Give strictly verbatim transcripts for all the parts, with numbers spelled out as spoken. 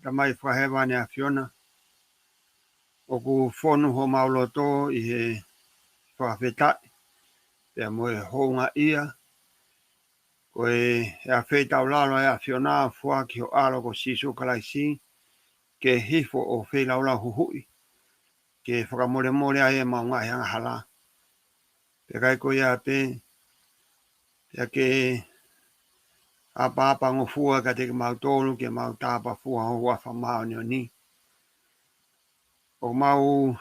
Tamai fakahēvani ʻAfiona, ʻoku fonu homau loto ʻi he fakafetaʻi pea mo e houngaʻia, ko e, e afeitaulalo ʻa e ʻAfiona ʻo foaki ho ʻAlo ko Sīsū Kalaisi ke hifo ʻo feilaulau huhuʻi, ke fakamolemole ai ʻemau ngaahi angahala. Pea ʻikai ko ia pē, pea ke ʻapaʻapangofua kiate kimautolu ke mau tāpuakiʻi ho huafa māʻoniʻoni. ʻOku mau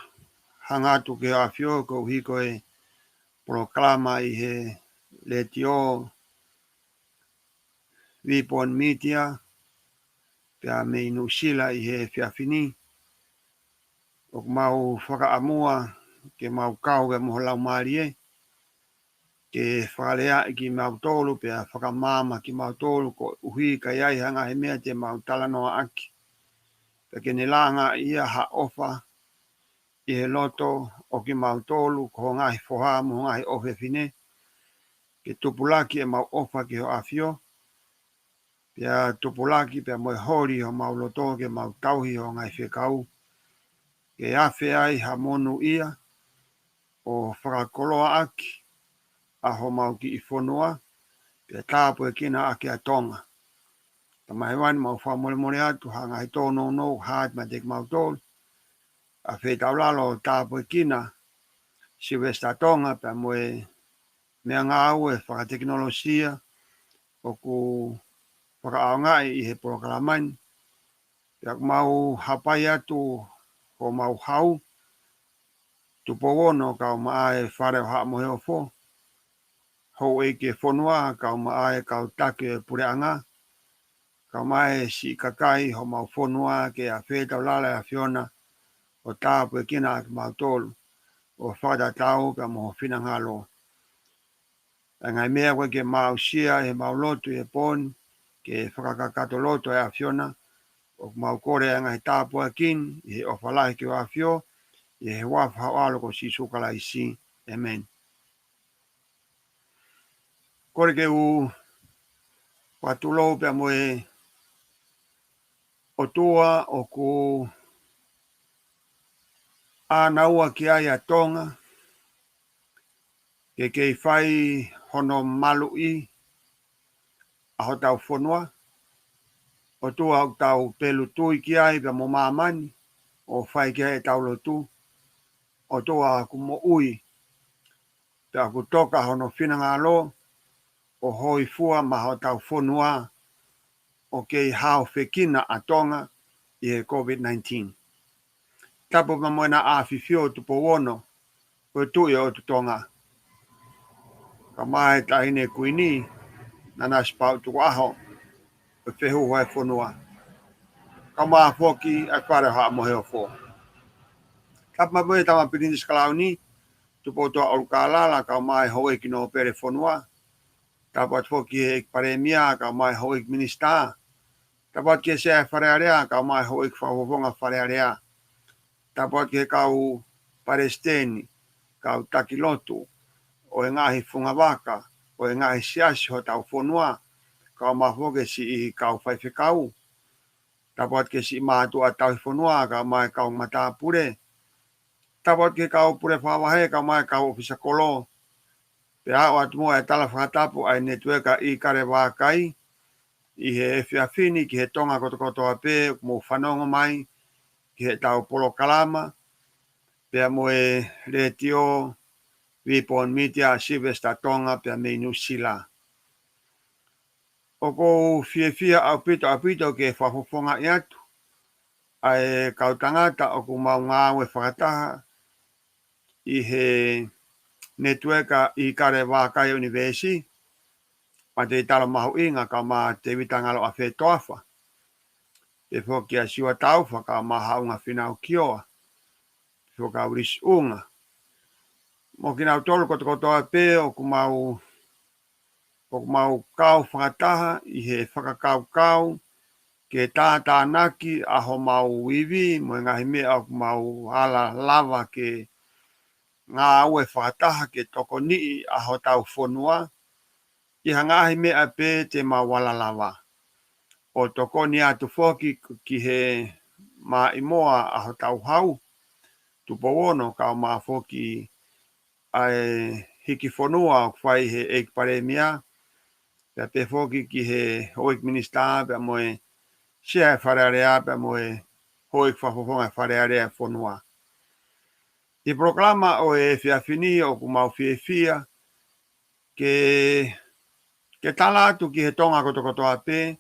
hanga atu ki he ʻAfio koeʻuhi ko e polokalama ʻi he letiō, Vipon Media, pea mei Nuʻusila ʻi he efiafi ni. ʻOku mau fakaʻamua ke mau kau pea mo ho Laumālie, ke fakaleaʻi kimautolu, pea fakamaama kimautolu, koeʻuhi ka ʻi ai ha ngaahi meʻa te mau talanoaʻaki, pea ke ne langa ia ha ʻofa ʻi he loto ʻo kimautolu, ko ho ngaahi foha mo ho ngaahi ʻofefine, ke tupulaki ʻemau ʻofa ki ho ʻAfio, pea tupulaki pea mo e holi homau loto ke mau tauhi ho ngaahi fekau, ke afe ai ha monūʻia ʻo fakakoloaʻaki ʻa homau kiʻi fonua, pea tāpuekina ʻaki ʻa Tonga. Tamai hēvani, mau fakamolemole atu ha ngaahi tōnounou hā atu meiate kimautolu, afeitaulalo ʻo tāpuekina Sylvester Tonga pea mo e meʻangāue fakatekinolosia ʻoku fakaʻaongaʻi ʻi he polokalama ni. Pea ʻoku mau hapai atu homau hau, Tupou Ono kae ʻumaʻā e Fale ʻo Haʻa Moheofo, houʻeiki e fonua kae ʻumaʻā e kau taki e puleʻanga, kae ʻumaʻā e siʻi kakai homau fonua, ke afeitaulalo e ʻAfiona ʻo tāpuekina ʻa kimautolu ʻo fakatatau pea mo ho finangalo. ʻA e ngaahi meʻa ko ē ke mau aʻusia ʻi heʻemau lotu ʻi he pō ni, ke fakakakato loto e ʻAfiona, ʻoku mau kole ʻa e ngaahi tāpuaki ni ʻi he ʻofa lahi ki ho ʻAfio, ʻi he huafa ho ʻAlo ko Sīsū Kalaisi. ʻĒmeni. Kole ke u fakatulou pea mo e ʻOtua ʻoku ʻānaua ki ai ʻa Tonga, ke kei fai hono maluʻi ʻa hotau fonua. ʻOtua ʻoku tau pelu tui ki ai pea mo māmani, ʻo fai ki ai ʻetau lotu. ʻOtua ʻoku moʻui, pea ʻoku toka hono finangalo ʻo hōifua maʻa hotau fonua, ʻo kei haofekina ʻa Tonga ʻi he COVID nineteen. Tapu pea mo ʻEna ʻAfifio Tupou Ono, ko e Tuʻi ʻo e ʻOtu Tonga. Kae ʻumaʻā e Taʻahine Kuini, Nanasipauʻu Tukuʻaho, ʻo e Fehuhu ʻo e Fonua. Kae ʻumaʻā foki ʻa e Fale ʻo Haʻa Moheofo. Tapu pea mo e Tama Pilinisi Kalauni, Tupoutoʻa ʻUlukalala, kae ʻumaʻā e Houʻeiki Nōpele Fonua. Tapu atu foki ki he ʻEiki Palēmia, kae ʻumaʻā e Houʻeiki Minisitā. Tapu atu ki he Sea Fale Alea, kae ʻumaʻā e Houʻeiki Fakafofonga Fale Alea. Tapu atu ki he kau Palesiteni, kau taki lotu ʻo e ngaahi fungavaka, ʻo e ngaahi siasi hotau fonua, kae ʻumaʻā foki e siʻi kau faifekau. Tapu atu ki he siʻi mātuʻa tauhi fonua, kae ʻumaʻā e kau matāpule. Tapu atu ki he kau pule fakavahe, kae ʻumaʻā e kau ʻōfisa kolo. Pea aʻu atu mo e tala fakatapu ʻa e Netiueka ʻIkale Vākai ʻi he efiafi ni ki he Tonga kotokotoa pē ʻoku mou fanongo mai ki heʻetau polokalama, pea mo e Letiō Vipon Media, Sylvester Tonga pea mei Nuʻusila. ʻOku ou fiefia ʻaupito, ʻaupito ke fakafofongaʻi atu ʻa e kau tangata ʻoku mau ngāue fakataha ʻi he Netiueka ʻIkale Vākai ʻUnivēsi, Mate Talo Mahuʻinga kae ʻumaʻā Tēvita Ngalo ʻAfetoafa, pea foki ʻa Siua Taufa kae ʻumaʻā Haʻunga Fīnau Kioa, pea foki ʻa Ulisi ʻUnga. Mo kinautolu kotokotoa pē ʻoku mau ʻoku mau kau fakataha ʻi he fakakaukau ke tātānaki ʻa homau ivi mo e ngaahi meʻa ʻoku mau ala lava ke ngāue fakataha ke tokoniʻi ʻa hotau fonua ʻi ha ngaahi meʻa pē te mau ala lava. ʻo tokoni atu foki ki he maʻimoa ʻa hotau hau, Tupou Ono, kae ʻumaʻā foki ʻa e hiki fonua ʻoku fai he ʻEiki Palēmia, pea pehē foki ki he houʻeiki minisitā, pea mo e Sea ʻo e Fale Alea, pea mo e houʻeiki fakafofonga ʻo e Fale Alea ʻo e fonua. ʻI he polokalama ʻo e efiafi ni ʻoku mau fiefia ke, ke tala atu ki he Tonga kotokotoa pē,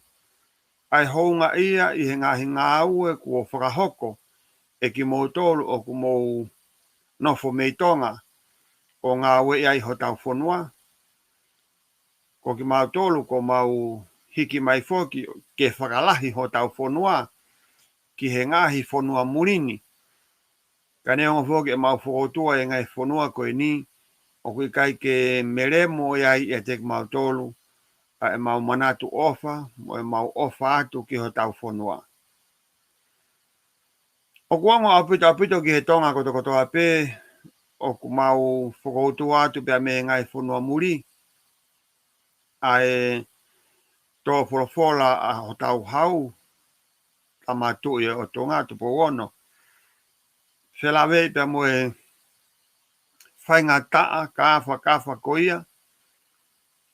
ʻa e houngaʻia ʻi he ngaahi ngāue kuo fakahoko ʻe kimoutolu ʻoku mou nofo mei Tonga ʻo ngāueʻi ai hotau fonua. Ko kimautolu, kuo mau hiki mai foki ke fakalahi hotau fonua ki he ngaahi fonua muli ni. Ka neongo foki ʻemau fokoutua ʻi he ngaahi fonua ko eni, ʻoku ʻikai ke melemo ʻi ai ʻiate kimautolu ʻa ʻemau manatu ʻofa, mo ʻemau ʻofa atu ki hotau fonua. ʻOku ongo ʻaupito ʻaupito ki he Tonga kotokotoa pē, ʻoku mau fokoutua atu pea mei he ngaahi fonua muli, ʻa e tō folofola ʻa hotau hau, Tama Tuʻi ʻo Tonga, Tupou Ono. Felāveʻi pea mo e faingataʻa kāfakafa ko ia,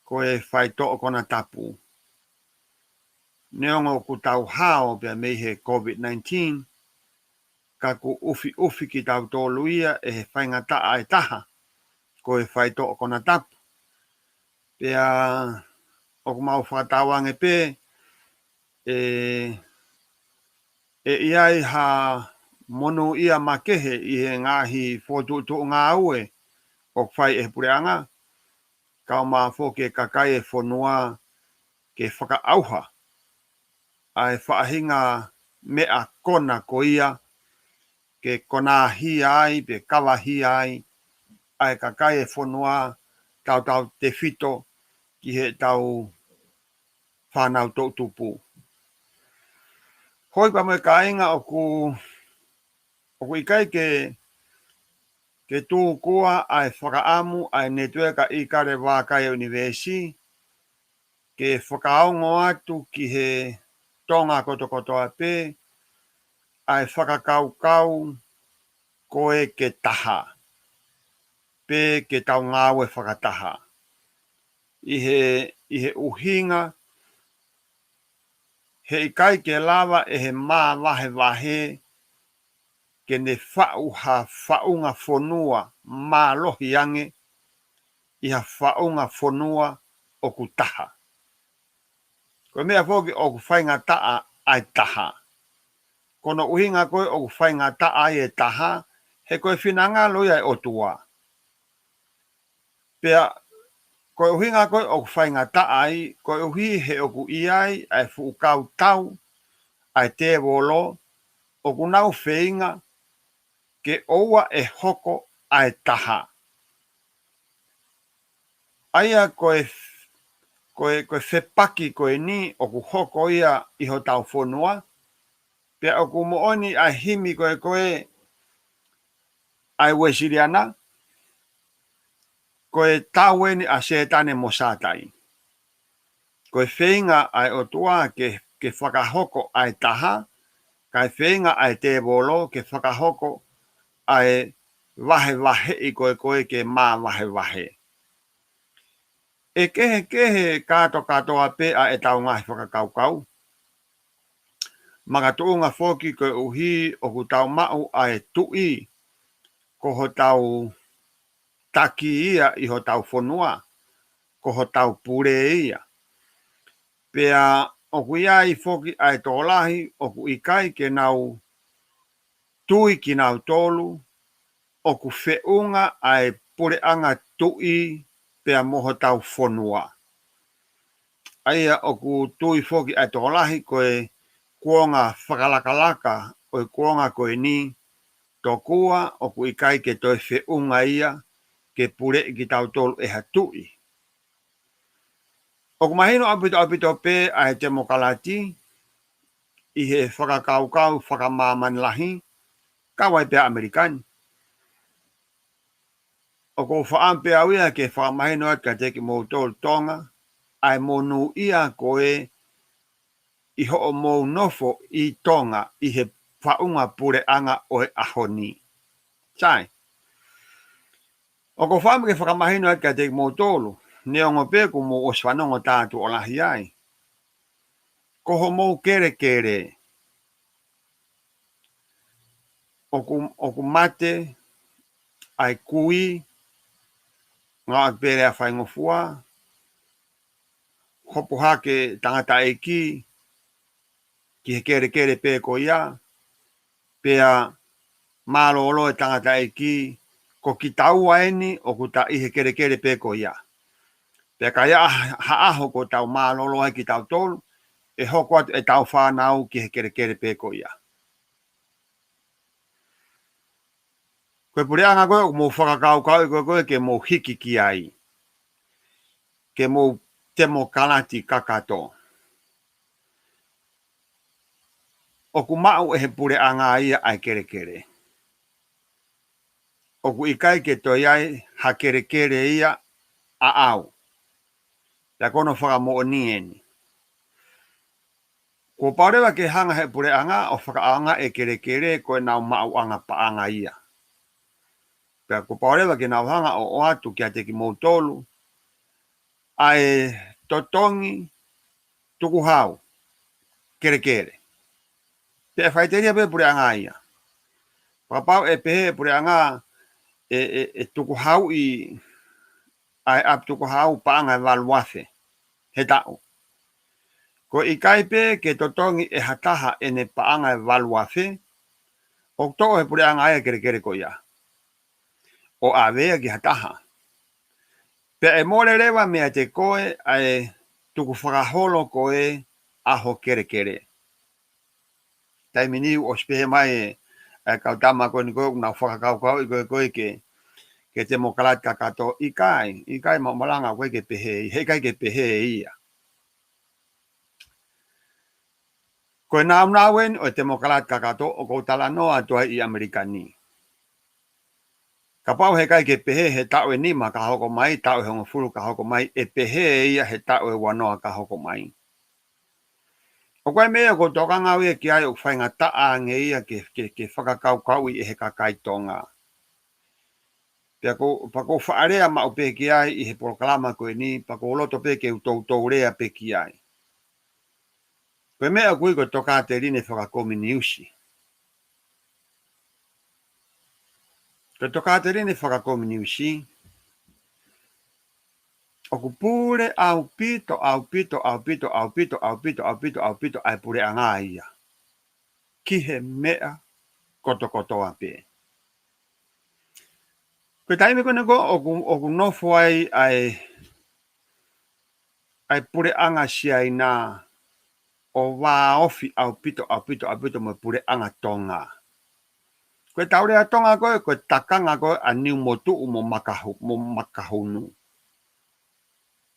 ko e faitoʻo konatapu. Neongo ʻoku tau hao pea mei he COVID nineteen, ka ʻoku ʻufiʻufi kitautolu ia ʻe he faingataʻa ʻe taha, ko e faitoʻo konatapu. Pea ʻoku mau fakatauange pē ʻe, ʻe ʻi ai ha monūʻia makehe ʻi he ngaahi fokotuʻutuʻu ngāue ʻoku fai ʻe he puleʻanga, kae ʻumaʻā foki e kakai e fonua ke fakaʻauha ʻa e faʻahinga meʻa kona ko ia, ke konahia ai, pe kavahia ai ʻa e kakai e fonua, tautautefito ki heʻetau fānau toʻutupu. Houʻeiki pea mo e kāinga, ʻoku, ʻoku ʻikai ke, ke tūkua ʻa e fakaʻamu ʻa e Netiueka ʻIkale Vākai ʻUnivēsi ke fakaongo atu ki he Tonga kotokotoa pē ʻa e fakakaukau ko e ke taha, pe ke tau ngāue fakataha. ʻI he, ʻi he ʻuhinga, heʻikai ke lava ʻe he māvahevahe ke ne faʻu ha faʻunga fonua mālohi ange ʻi ha faʻunga fonua ʻoku taha. Ko e meʻa foki ʻoku faingataʻa ʻa e taha. Ko hono ʻuhinga ko ē ʻoku faingataʻa ai e taha, he ko e finangalo ia ʻo e ʻOtua. Pea ko e ʻuhinga ko ē ʻoku faingataʻa ai, koeʻuhi he ʻoku ʻi ai ʻa e fuʻu kautau ʻa e tēvolo ʻoku nau feinga ke ʻoua ʻe hoko ʻa e taha. ʻA ia ko e, ko e, ko e fepaki ko eni ʻoku hoko ia ʻi hotau fonua, pea ʻoku moʻoni ʻa e himi ko ē ko ē ʻa e Uēsiliana, ko e tau eni ʻa Sētane mo Sātai. Ko e feinga ʻa e ʻOtua ke, ke fakahoko ʻa e taha, kae feinga ʻa e tēvolo ke fakahoko ʻa e vahevaheʻi ko ē ko ē ke māvahevahe. ʻE kehekehe kātokātoa pē ʻa ʻetau ngaahi fakakaukau. Makatuʻunga foki koeʻuhi ʻoku tau maʻu ʻa e tuʻi ko hotau taki ia ʻi hotau fonua, ko hotau pule ia. Pea ʻoku ʻi ai foki ʻa e tokolahi ʻoku ʻikai ke nau tui kinautolu ʻoku feʻunga ʻa e puleʻanga tuʻi pea mo hotau fonua. ʻA ia ʻoku tui foki ʻa e tokolahi ko e kuonga fakalakalaka ʻo e kuonga ko eni, tokua ʻoku ʻikai ke toe feʻunga ia ke puleʻi kitautolu ʻe ha tuʻi. ʻOku mahino ʻaupito ʻaupito pē ʻa e temokalati ʻi he fakakaukau fakamāmani lahi, kau ai pē ʻa ʻAmelika ni. ʻOku ou fakaʻamu pē au ia ke fakamahino atu kiate kimoutolu Tonga ʻa e monūʻia ko ē ʻi hoʻomou nofo ʻi Tonga ʻi he faʻunga puleʻanga ʻo e ʻaho ni. Sai. ʻOku ou fakaʻamu ke fakamahino atu kiate kimoutolu, neongo pē kuo mou ʻosi fanongo tā tuʻo lahi ai. Ko homou kelekele. ʻOku, ʻoku mate, ʻa e kui, ngāueʻaki pē lea faingofua, hopo hake tangataʻeiki ki he kelekele pē ko ia, pea mālōlō e tangataʻeiki, ko kitaua eni ʻoku ta ʻi he kelekele pē ko ia. Pea ka ʻi ai ha ʻaho kuo tau mālōlō ai kitautolu, ʻe hoko atu ʻetau fānau ki he kelekele pē ko ia. Ko e puleʻanga ko ē ʻoku mou fakakaukauʻi ko ē ke mou hiki ki ai, ke mou temokalati kakato. ʻOku maʻu ʻe he puleʻanga ia ʻa e kelekele. ʻOku ʻikai ke toe ʻi ai ha kelekele ia ʻaʻau. Pea ko hono fakamoʻoni eni. Kuo pau leva ke hanga he puleʻanga ʻo fakaʻaongaʻi e kelekele ko ʻenau maʻuʻanga paʻanga ia. Pea kuo pau leva ke nau hanga ʻo ʻoatu kiate kimoutolu ʻa e totongi tukuhau kelekele. Pea faʻiteliha pē puleʻanga ia. Fakapapau ʻe pehē puleʻanga ʻe, ʻe, ʻe tukuhauʻi ʻa e ʻapi tukuhau paʻanga ʻe valu afe he taʻu. Ko e ʻikai pē ke totongi ʻe ha taha ʻene paʻanga ʻe valu afe, ʻoku toʻo he puleʻanga ia e kelekele ko ia ʻo ʻave ia ki ha taha. Pea ʻe mole leva meiate koe ʻa e tukufakaholo ko ē ʻa ho kelekele. Taimi ni ʻosi pehē mai e, e kau tama ko eni ko ē ʻoku nau fakakaukauʻi ko ē ko ē ke, ke temokalati kakato, ʻikai, ʻikai maʻu malanga ko ē ke pehē, heʻikai ke pehē ia. Ko e nāunau eni ʻo e temokalati kakato ʻoku ou talanoa atu ai ʻi ʻAmelika ni. Kapau heʻikai ke pehē he taʻu ʻe nima ka hoko mai, taʻu ʻe hongofulu ka hoko mai, ʻe pehē ia he taʻu ʻe uanoa ka hoko mai. ʻOku ʻi ai e meʻa ʻoku ou tokanga au ia ki ai ʻoku faingataʻa ange ia ke, ke, ke fakakaukauʻi ʻe he kakai Tonga. Pea ʻoku, pea ʻoku ou faʻa lea maʻu pē ki ai ʻi he polokalama ko eni, pea ʻoku ou loto pē ke u toutou lea pē ki ai. Ko e meʻa ʻoku ui ko e tokāteline fakakominiusi. Ko e tokāteline fakakominiusi, ʻoku pule ʻaupito, ʻaupito, ʻaupito, ʻaupito, ʻaupito, ʻaupito, ʻaupito ʻa e puleʻanga ia ki he meʻa kotokotoa pē. Ko e taimi ko eni ko ē ʻoku, ʻoku nofo ai ʻa e, ʻa e puleʻanga Siaina ʻo vāofi ʻaupito, ʻaupito, ʻaupito mo e puleʻanga Tonga. Ko e tau lea Tonga ko ē, ko e takanga ko ē ʻa Niumotuʻu mo Makahu-, mo Makahunu.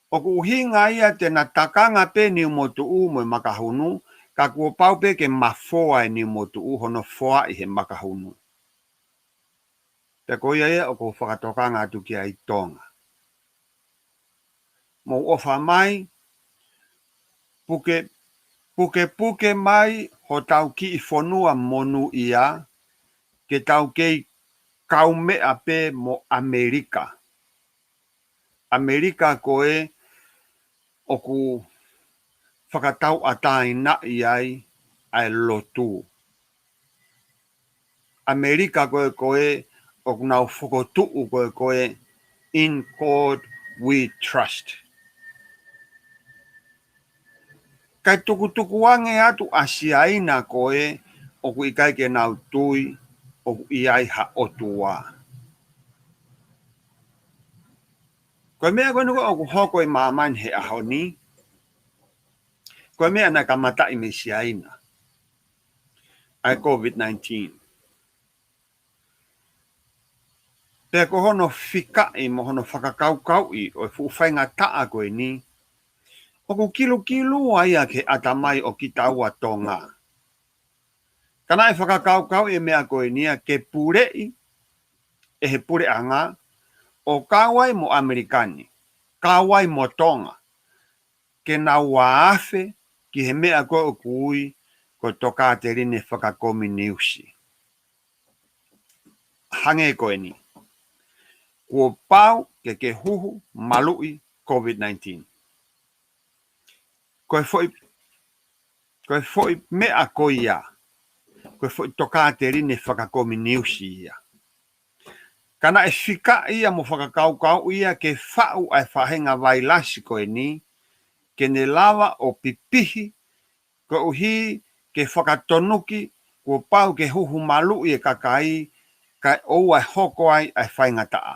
ʻOku ʻuhinga ia te na takanga pē Niumotuʻu mo Makahunu, ka kuo pau pē ke mafoa e Niumotuʻu hono foaʻi he Makahunu. Pea ko ia ia ʻoku ou fakatokanga atu ki ai Tonga. Mou ʻofa mai, puke, pukepuke mai hotau kiʻi fonua monūʻia, ke tau kei kaumeʻa pē mo ʻAmelika. ʻAmelika ko ē ʻoku fakatauʻatāinaʻi ai ʻa e lotu. ʻAmelika ko ē ko ē ʻoku nau fokotuʻu ko ē ko ē, "In God We Trust." Kae tukutuku ange atu ʻa Siaina ko ē ʻoku ʻikai ke nau tui ʻoku ʻi ai ha ʻOtua. Ko e meʻa ko eni ko ē ʻoku hoko ʻi māmani he ʻaho ni, ko e meʻa naʻe kamataʻi mei Siaina, ʻa e COVID nineteen. Pea ko hono fikaʻi mo hono fakakaukauʻi ʻo e fuʻu faingataʻa ko eni, ʻoku kilukilua ia ki he ʻatamai ʻo kitaua Tonga. Ka naʻe fakakaukauʻi e meʻa ko eni ia ke puleʻi ʻe he puleʻanga, ʻo kau ai mo ʻAmelika ni, kau ai mo Tonga, ke nau afe ʻi he meʻa ko ē ʻoku ui ko e tokāteline fakakominiusi. Hangē ko eni. Kuo pau ke ke huhu maluʻi COVID nineteen. Ko e foʻi, ko e foʻi meʻa ko ia, ko e foʻi tokāteline fakakominiusi ia. Ka naʻe fika ia mo fakakaukau ia ke faʻu ʻa e faʻahinga vailasi ko eni, ke ne lava ʻo pipihi, koeʻuhi ke fakatonuki kuo pau ke huhu maluʻi e kakai, kae ʻoua ʻe hoko ai ʻa e faingataʻa.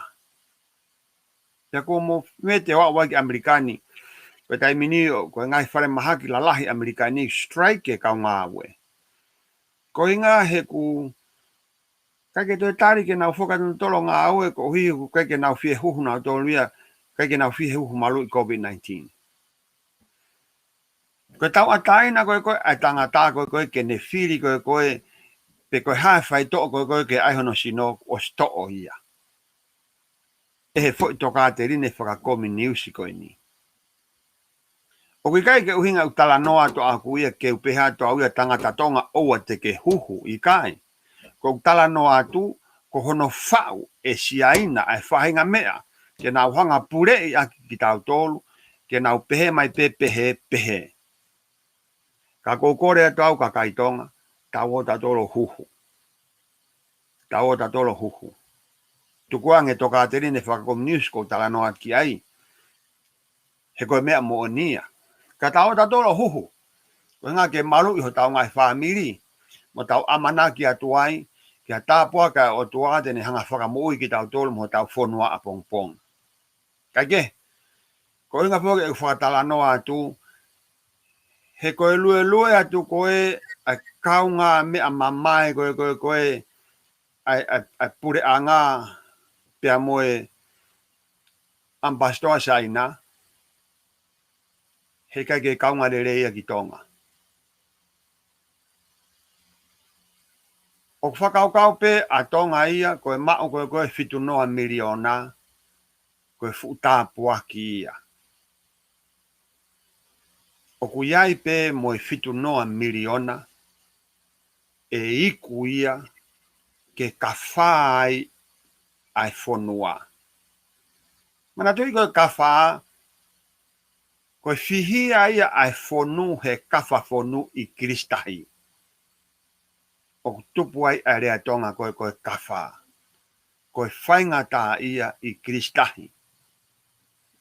Pea ko e mo mete o aʻu ai ki ʻAmelika ni, ko e taimi ni ʻoku, ko e ngaahi falemahaki lalahi ʻAmelika ni strike e kau ngāue. Ko e ʻuhinga he ʻoku ʻikai ke toe tali ke nau fakatotolo ngāue koeʻuhi ʻoku ʻikai ke nau fie huhu nautolu ia, ʻikai ke nau fie huhu maluʻi COVID nineteen. Ko e tauʻatāina ko ē ko ē ʻa e tangata ko ē ko ē ke ne fili ko ē ko ē, pe ko e hā e faitoʻo ko ē ko ē ke ʻai hono sino, ʻosi toʻo ia ʻe he foʻi tokāteline fakakominiusi ko eni. ʻOku ʻikai ke ʻuhinga ʻeku talanoa atu ʻaʻaku ia ke u pehē atu au ia tangata Tonga ʻoua te ke huhu, ʻikai. Ko ʻeku talanoa atu, ko hono faʻu ʻe Siaina ʻa e faʻahinga meʻa ke nau hanga puleʻi ʻaki kitautolu, ke nau pehē mai pē pehē, pehē. Ka ʻoku ou kole atu au kakai Tonga, tau ō tautolu ʻo huhu. Tau ō tautolu ʻo huhu. Tukuange tokāteline fakakominiusi ʻoku ou talanoa ki ai. He ko e meʻa moʻoni ia. Ka tau ō tautolu ʻo huhu. Ko e ʻuhinga ke maluʻi hotau ngaahi fāmili. Mo tau ʻamanaki atu ai, ki ha tāpuaki ʻa e ʻOtua te ne hanga fakamoʻui kitautolu mo hotau fonua ʻapongipongi. Kae kehe, ko e ʻuhinga foki ʻeku fakatalanoa atu, he ko e luelue atu ko ē ʻa e kaungāmeʻa mamae ko ē, ko ē, ko ē, ʻa e, ʻa e, ʻa e puleʻanga pea mo e ʻamipasitoa Siaina, he ʻikai ke kaunga lelei ia ki Tonga. ʻOku fakakaukau pē ʻa Tonga ia, ko e maʻu ko ē ko ē fitu noa miliona, ko e fuʻu tāpuaki ia. ʻOku ʻi ai pē mo e fitu noa miliona, ʻe iku ia ke kafā ai ʻa e fonua. Manatuʻi ko e kafā, ko e fihia ia ʻa e fonu he kafa fonu ʻi Kilisitahi. ʻOku tupu ai ʻa e lea Tonga ko ē, ko e kafā. Ko e faingataʻaʻia ʻi Kilisitahi.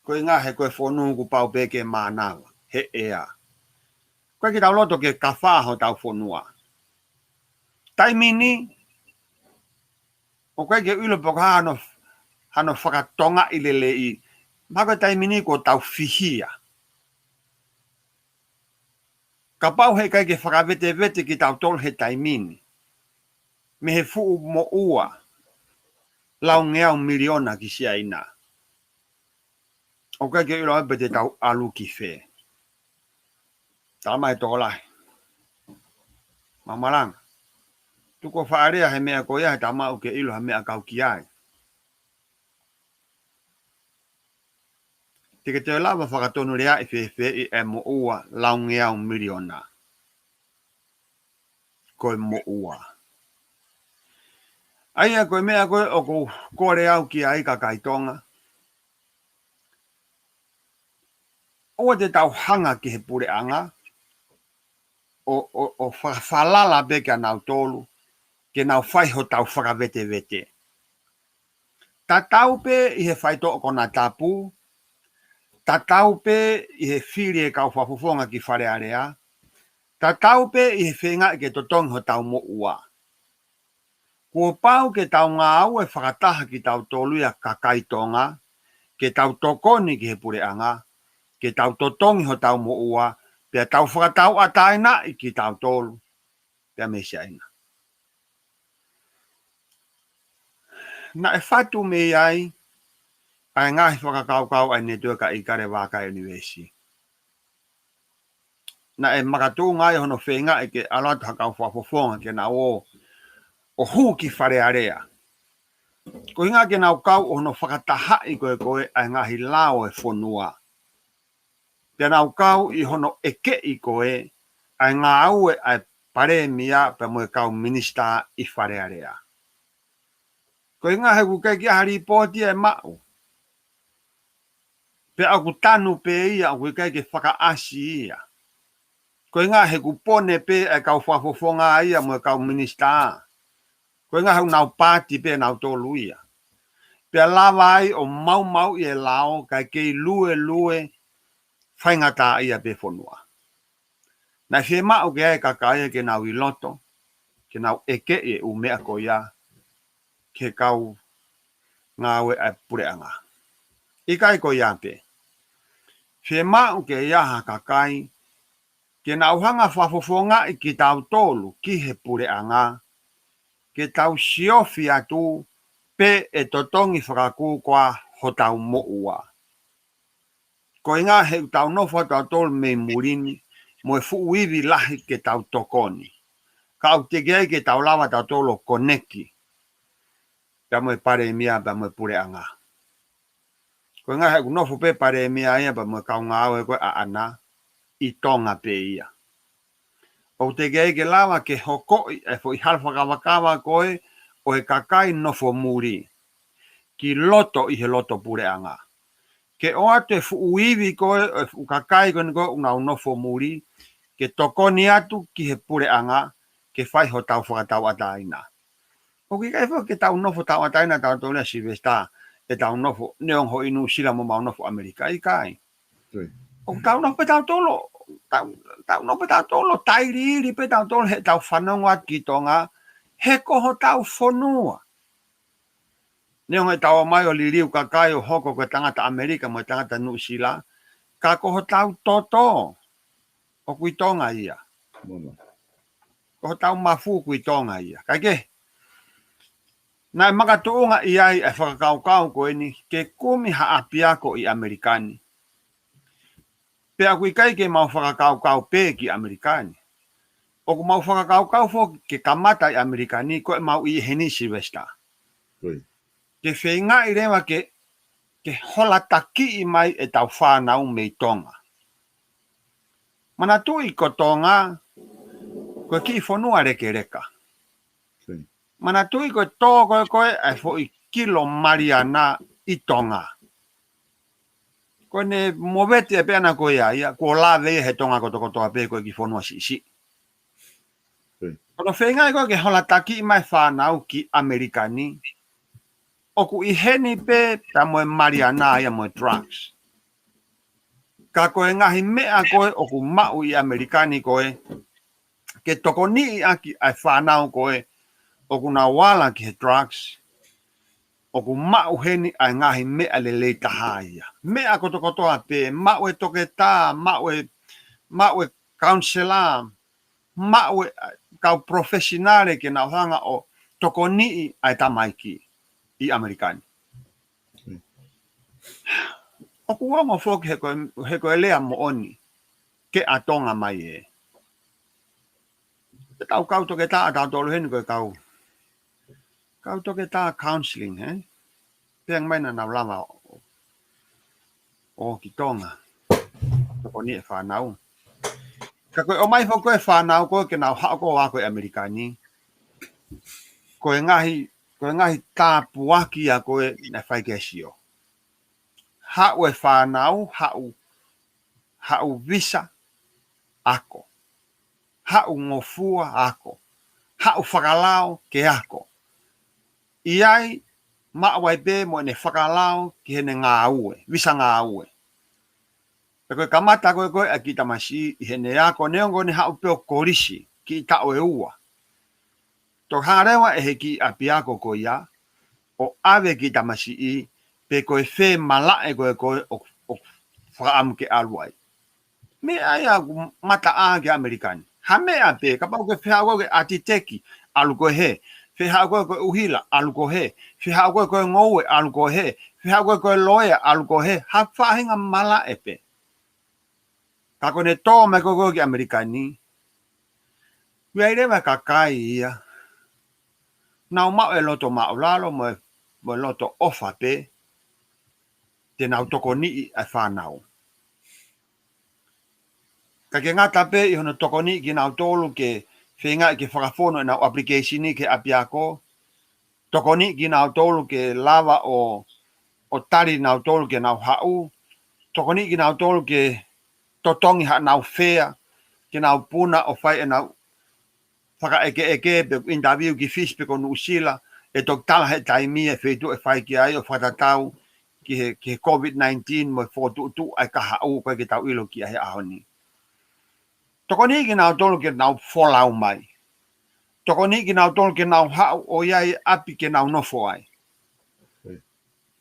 Ko e ʻuhinga he ko e fonu kuo pau pē ke mānava, he ʻea. ʻOku ʻikai ke tau loto ke kafā hotau fonua. Taimi ni, ʻoku ʻikai ke u ʻilo pe ko e hā hano, hano fakatongaʻi lelei. Mahalo ko e taimi ni kuo tau fihia. Kapau he ʻikai ke fakavetevete kitautolu he taimi ni mei he fuʻu moʻua laungeau miliona ki Siaina, ʻoku ʻikai ke u ʻilo pe te tau ʻalu ki fē. Tala mai e tokolahi. Mau malanga. Tuku ʻo faʻa lea he meʻa ko ia, he tau maʻu ke ʻilo ha meʻa kau ki ai. Te ke toe lava fakatonuleaʻi fēfē ʻa e moʻua laungeau miliona. Ko e moʻua. ʻA ia ko e meʻa ko ē ʻoku ou kole au ki ai kakai Tonga. ʻOua te tau hanga ki he puleʻanga, ʻo, ʻo, ʻo fa-, falala pē kia nautolu, ke nau fai hotau fakavetevete. Tatau pē ʻi he faitoʻo konatapu, tatau pē ʻi he fili e kau fakafofonga ki Fale Alea, tatau pē ʻi he feingaʻi ke totongi hotau moʻua. Kuo pau ke tau ngāue fakataha kitautolu ia kakai Tonga, ke tau tokoni ki he puleʻanga, ke tau totongi hotau moʻua, pea tau fakatauʻatāinaʻi kitautolu pea mei Siaina. Naʻe fatu mei ai ʻa e ngaahi fakakaukau ʻa e Netiueka ʻIkale Vaka ʻIunivēsi. Naʻe makatuʻunga ai hono feingaʻi ke ʻalu atu ha kau fakafofonga ke nau ō ʻo hū ki Fale Alea. Ko e ʻuhinga ke nau kau ʻo hono fakatahaʻi ko ē ko ē ʻa e ngaahi lao e fonua. Pea nau kau ʻi hono ʻekeʻi ko ē ʻa e ngāue ʻa e palēmia pea mo e kau minisitā ʻi Fale Alea. Koeʻuhinga he ʻoku ʻikai ke ʻi ai ha lipooti ʻe maʻu. Pea ʻoku tanu pē ia, ʻoku ʻikai ke fakaʻasi ia. Koeʻuhinga he ʻoku pone pē ʻa e kau fakafofonga ia mo e kau minisitā. Koeʻuhinga he ʻoku nau paati pē nautolu ia. Pea lava ai ʻo maumauʻi e lao, kae kei luelue faingataʻaʻia pē fonua. Naʻe fiemaʻu ke ʻi ai e kakai ia ke nau ʻi loto, ke nau ʻekeʻi e ʻū meʻa ko ia ki he kau ngāue ʻa e puleʻanga. ʻIkai ko ia pē. Fiemaʻu ke ʻi ai ha kakai ke nau hanga ʻo fakafofongaʻi kitautolu ki he puleʻanga, ke tau siofi atu pe ʻe totongi fakakū koā hotau moʻua. Koeʻuhinga he ʻoku tau nofo ʻa tautolu mei muli ni, mo e fuʻu ivi lahi ke tau tokoni. Ka ʻoku teʻeki ai ke tau lava tautolu ʻo koneki pea mo e palēmia pea mo e puleʻanga. Koeʻuhinga he ʻoku nofo pē palēmia ia pea mo e kau ngāue ko ē ʻaʻana ʻi Tonga pē ia. ʻOku teʻeki ai ke lava ke hokoʻi e foʻi hala fakavakava ko ē ʻo e kakai nofo muli ki loto ʻi he loto puleʻanga. Ke ʻoatu e fuʻu ivi ko ē ʻo e fuʻu kakai ko eni ko ē ʻoku nau nofo muli, ke tokoni atu ki he puleʻanga, ke fai hotau fakatauʻatāina. ʻOku ʻikai foki ke tau nofo tauʻatāina tautolu ia Silivesitā, ʻetau nofo neongo ʻi Nuʻusila mo ʻemau nofo ʻAmelika, ʻikai. ʻOku tau nofo pē tautolu, tau, tau nofo pē tautolu, tailiili pē tautolu heʻetau fanongo atu ki Tonga, he ko hotau fonua. Neongo ʻetau ō mai ʻo liliu kakai ʻo hoko ko e tangata ʻAmelika mo e tangata Nuʻusila, ka ko hotau toto ʻoku ʻi Tonga ia. Ko hotau mafu ʻoku ʻi Tonga ia. Kae kehe, naʻe makatuʻunga ʻi ai e fakakaukau ko eni ke kumi ha ʻapiako ʻi ʻAmelika ni. Pea ʻoku ʻikai ke mau fakakaukau pē ki ʻAmelika ni. ʻOku mau fakakaukau foki ke kamata ʻi ʻAmelika ni ko ʻemau ʻi heni Silivesitā. Ke feingaʻi leva ke, ke holatakiʻi mai ʻetau fānau mei Tonga. Manatuʻi ko Tonga, ko e kiʻi fonua lekeleka. Manatuʻi ko e tō ko ē ko ē ʻa e foʻi kilo Maliana ʻi Tonga. Ko ʻene movete pē ʻana ko ia ia, kuo lave ia he Tonga kotokotoa pē ko e kiʻi fonua siʻisiʻi. Ko hono feingaʻi ko ē ke holatakiʻi mai fānau ki ʻAmelika ni, ʻoku ʻi heni pē pea mo e Maliana ia mo e drugs. Ka ko e ngaahi meʻa ko ē ʻoku maʻu ʻi ʻAmelika ni ko ē, ke tokoniʻi ʻaki ʻa e fānau ko ē ʻoku nau ala ki he drugs, ʻoku maʻu heni ʻa e ngaahi meʻa lelei taha ia. Meʻa kotokotoa pē, maʻu e toketā, maʻu e, maʻu e counselor, maʻu e, ʻa, kau professional ke nau hanga ʻo tokoniʻi ʻa e tamaiki ʻi ʻAmelika ni. ʻOku ongo foki he ko e, he ko e lea moʻoni ke ʻatonga mai ē. Ke tau kau toketā ʻa tautolu heni ko e kau, kau toketā counseling, he? Pea ʻomai naʻa nau lava ʻo, ʻo ki Tonga. Tokoniʻi e fānau. Ka ko e ʻomai foki ko ē fānau ko ē ke nau haʻu ko ē ʻo ako ʻi ʻAmelika ni. Ko e ngaahi, ko e ngaahi tāpuaki ia ko ē naʻe fai ke sio. Haʻu e fānau, haʻu, haʻu visa, ako. Haʻu ngofua, ako. Haʻu fakalao, ke ako. ʻI ai, maʻu ai pē mo ʻene fakalao ki heʻene ngāue, visa ngāue. Pea ko e kamata ko ē ko ē ʻa e kiʻi tamasiʻi ʻi heʻene ako, neongo ʻene haʻu pē ʻo kolisi, kiʻi taʻu ʻe ua. Toki hanga leva ʻe he kiʻi ʻapiako ko ia ʻo ʻave e kiʻi tamasiʻi, pe ko e fē malaʻe ko ē ko ē ʻoku, ʻoku fakaʻamu ke ʻalu ai. Meʻa ia ʻoku mataʻā ki ʻAmelika ni. Ha meʻa pē, kapau ʻoku ke fie haʻu ko ē ke ʻatiteki, ʻalu koe hē. Fie haʻu ko ē ko e ʻuhila, ʻalu koe hē. Fie haʻu ko ē ko e ngoue, ʻalu koe hē. Fie haʻu ko ē ko e loea, ʻalu koe hē. Ha faʻahinga malaʻe pē. Ka ko ʻene tō mai ko ē ko ē ki ʻAmelika ni, ʻoku ʻi ai leva e kakai ia ʻoku nau maʻu e loto māʻulalo mo e, mo e loto ʻofa pē, te nau tokoniʻi ʻa e fānau. Ka ke ngata pē ʻi hono tokoniʻi kinautolu ke feingaʻi ke fakafonu ʻenau application ki he ʻapiako. Tokoniʻi kinautolu ke lava ʻo, ʻo tali kinautolu ke nau haʻu. Tokoniʻi kinautolu ke totongi haʻanau fea, ke nau puna ʻo fai ʻenau fakaʻekeʻeke pe interview ki Fisi pe ko Nuʻusila, ʻe toki tala he taimi ʻa e feituʻu ʻe fai ki ai ʻo fakatatau ki he, ki he COVID nineteen mo e fokotuʻutuʻu ʻa e kahaʻu ko ē ke tau ʻilo ki ai he ʻaho ni. Tokoniʻi kinautolu ke nau folau mai. Tokoniʻi kinautolu ke nau haʻu ʻo ʻi ai ʻapi ke nau nofo ai.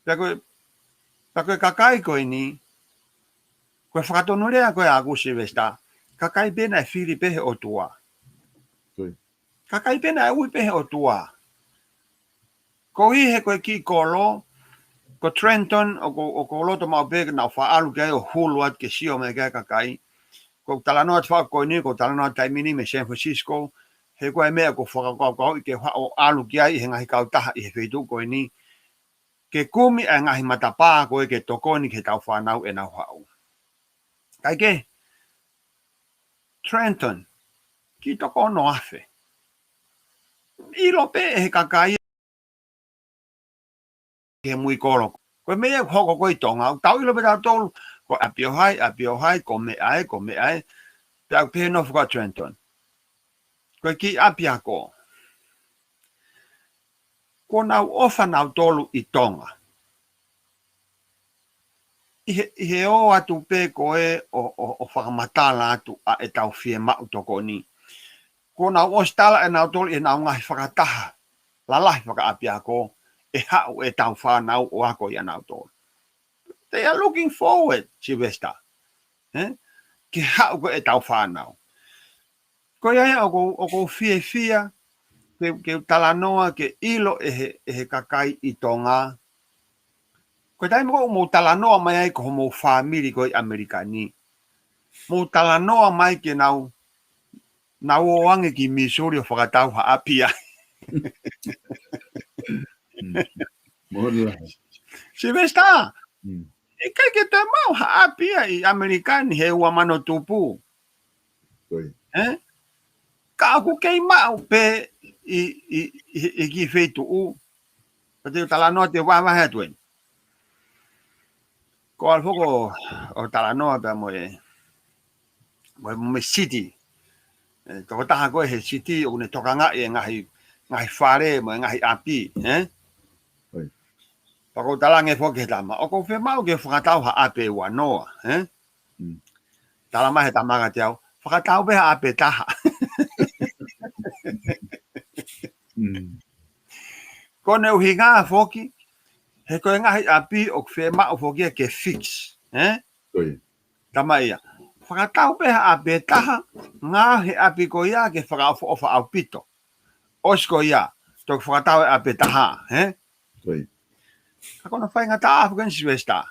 Pea ko e, pea ko e kakai ko eni, ko e fakatonulea ko ē ʻaʻaku Sylvester, kakai pē naʻe fili pē he ʻOtua. Kakai pē naʻe ui pē he ʻOtua. Koeʻuhi he ko e kiʻi kolo, ko Trenton, ʻoku, ʻoku ou loto maʻu pē ke nau faʻa ʻalu ki ai ʻo hulu atu ke sio mai ki ai kakai. ʻOku ou talanoa atu faʻa ko eni, ʻoku ou talanoa taimi ni mei San Francisco, he ko e meʻa ʻoku ou fakakaukauʻi ke u haʻu ʻo ʻalu ki ai ʻi he ngaahi kautaha ʻi he feituʻu ko eni, ke kumi ʻa e ngaahi matapā ko ē ke tokoni ki heʻetau fānau ʻenau haʻu. Kae kehe, Trenton, kiʻi toko ono afe. ʻIlo pē ʻe he kakai ke mui kolo. Ko e meʻa ʻoku hoko ko ē ʻi Tonga, ʻoku tau ʻilo pē tautolu, ko ʻApiohai, ʻApiohai, ko Meʻa ē, ko Meʻa ē, pea ʻoku pehē nofo ko ē ʻa Trenton. Ko e kiʻi ʻapiako. Kuo nau ʻofa nautolu ʻi Tonga. ʻI he, ʻi he ō atu pē ko ē ʻo, ʻo, ʻo fakamatala atu ʻa ʻetau fiemaʻu tokoni. Kuo nau ʻosi tala ʻe nautolu ʻi heʻenau ngaahi fakataha lalahi fakaʻapiako ʻe haʻu ʻetau fānau ʻo ako ʻia nautolu. They are looking forward, Sylvester. Eh? Ke haʻu ko ē ʻetau fānau. Ko ia ia ʻoku, ʻoku ou fiefia, ke, ke talanoa, ke ʻilo ʻe he, ʻe he kakai ʻi Tonga. Ko e taimi ko ē ʻoku mou talanoa mai ai ko homou fāmili ko ē ʻi ʻAmelika ni. Mou talanoa mai ke nau, nau ō ange ki Missouri ʻo fakatau ha ʻapi ai. Mm. Moʻoni lahi. Sylvester, mm, ʻikai ke toe maʻu ha ʻapi ia ʻi ʻAmelika ni he ua mano tupu. Ko ia. Eh? Ka ʻoku kei maʻu pē ʻi, ʻi, ʻi, ʻi he kiʻi feituʻu. Ka te u talanoa te u vahevahe atu eni. Ko e ʻalu foki ʻo talanoa pea mo e, mo e, mo e siti. E, tokotaha ko ē he siti ʻoku ne tokangaʻi e ngaahi, ngaahi fale mo e ngaahi ʻapi, eh? Ko ia. Pea ʻoku ou talaange foki he tama, ʻoku ou fiemaʻu ke fakatau ha ʻapi ʻe ua noa, eh? Mm. Tala mai he tama kiate au, fakatau pē ha ʻapi ʻe taha. Mm. Ko hono ʻuhinga foki, he ko e ngaahi ʻapi ʻoku fiemaʻu foki ia ke fix, eh? Ko ia. Tama ia. Fakatau pē ha ʻapi ʻe taha, ngaohi e ʻapi ko ia ke fakaʻofoʻofa ʻaupito. ʻOsi ko ia, toki fakatau e ʻapi ʻe taha, eh? Ko ia. Ka ko hono faingataʻa foki eni Sylvester.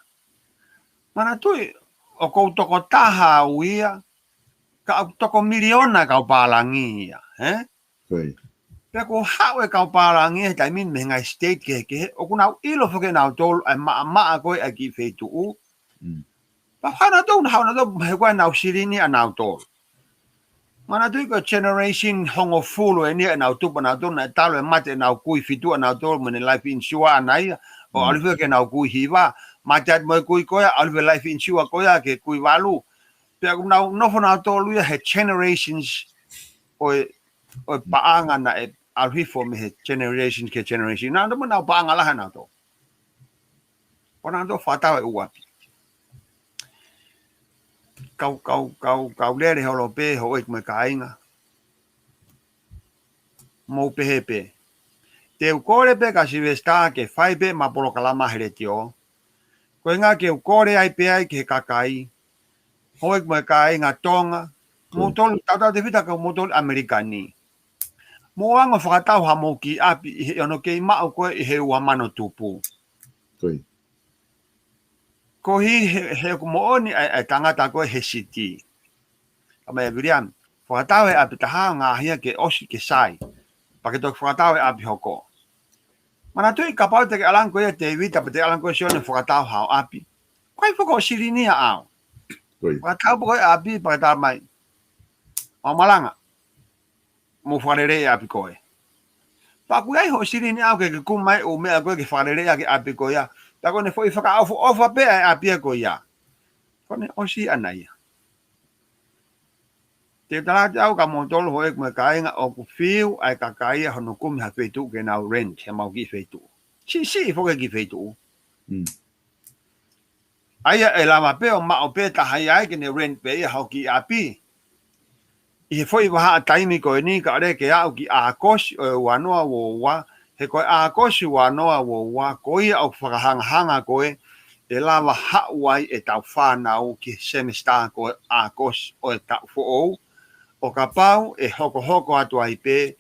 Manatuʻi, ʻoku ou tokotaha au ia, ka ʻoku toko miliona kau pālangi ia, eh? Ko ia. Pea ʻoku haʻu e kau pālangi he taimi ni mei he ngaahi state kehekehe, ʻoku nau ʻilo foki ʻe nautolu ʻa e maʻamaʻa ko ē ʻa e kiʻi feituʻu. Mm. Pea haʻu nautolu, haʻu nautolu, he ko e nau silini ʻa nautolu. Manatuʻi ko e generation hongofulu eni ʻenau tupu ʻa nautolu, naʻe talu e mate ʻenau kui fitu ʻa nautolu, mo ʻene life insure ʻaʻana ia, ʻo, mm, ʻalu hifo ki heʻenau kui hiva, mate atu mo e kui ko ia, ʻalu hifo e life insure ko ia ki he kui valu. Pea ʻoku nau nofo nautolu ia he generations ʻo e, ʻo e paʻanga naʻe ʻalu hifo mei he generation ki he generation. Naʻa nau mo nau paʻanga lahi nautolu. ʻO nau tō fakatau e ʻū ʻapi. Kau, kau, kau, kau lele holo pē, houʻeiki mo e kāinga. Mou pehē pē. Te u kole pē kia Sylvester ke fai pē ʻema polokalama he letiō. Ko e ʻuhinga ke u kole ai pē ai ki he kakai. Houʻeiki mo e kāinga Tonga. Ko ia. Moutolu, tautautefito kia moutolu ʻAmelika ni. Mou ō ange ʻo fakatau hamou kiʻi ʻapi ʻi he ono kei maʻu ko ē ʻi he ua mano tupu. Ko ia. Koeʻuhi he, he ʻoku moʻoni ʻa e, ʻa e tangata ko ē he siti. Tala mai ʻe Viliami, fakatau e ʻapi ʻe taha, ngaohi ia ke ʻosi ke sai. Pea ke toki fakatau e ʻapi hoko. Manatuʻi kapau te ke ʻalu ange koe ia Tēvita, pe te ke ʻalu ange koe Sione ʻo fakatau haʻo ʻapi. Ko hai foki ʻoku silini ia ʻau? Ko ia. Fakatau pē koe ʻapi, pea ke tala mai. ʻo malanga, mou fakalelei e ʻapi ko ē. Pea ʻoku ʻi ai hoʻo silini ʻaʻau ke ke kumi mai ʻū meʻa ko ē ke fakalelei ʻaki e ʻapi ko ia. Pea ko ʻene foʻi fakaʻofoʻofa pē ʻa e ʻapi ko ia. Ko ʻene ʻosi ʻana ia. Te u tala atu au kia moutolu houʻeiki mo e kāinga, ʻoku fiu ʻa e kakai ia hono kumi ha feituʻu ke nau rent, he mau kiʻi feituʻu. Siʻisiʻi foki e kiʻi feituʻu. Mm. ʻA ia ʻe lava pē ʻo maʻu pē taha ia ai ke ne rent pē ia hoʻo kiʻi ʻapi. ʻI he foʻi vahaʻa taimi ko eni kae ʻoua ke aʻu ki ʻAokosi ʻo e ua noa ua ua, he ko e ʻAokosi ua noa ua ua, ko ia ʻoku fakahangahanga ko ē ʻe lava haʻu ai ʻetau fānau ki he semesitā ko ē ʻAokosi ʻo e taʻu foʻou, ʻo kapau ʻe hokohoko atu ai pē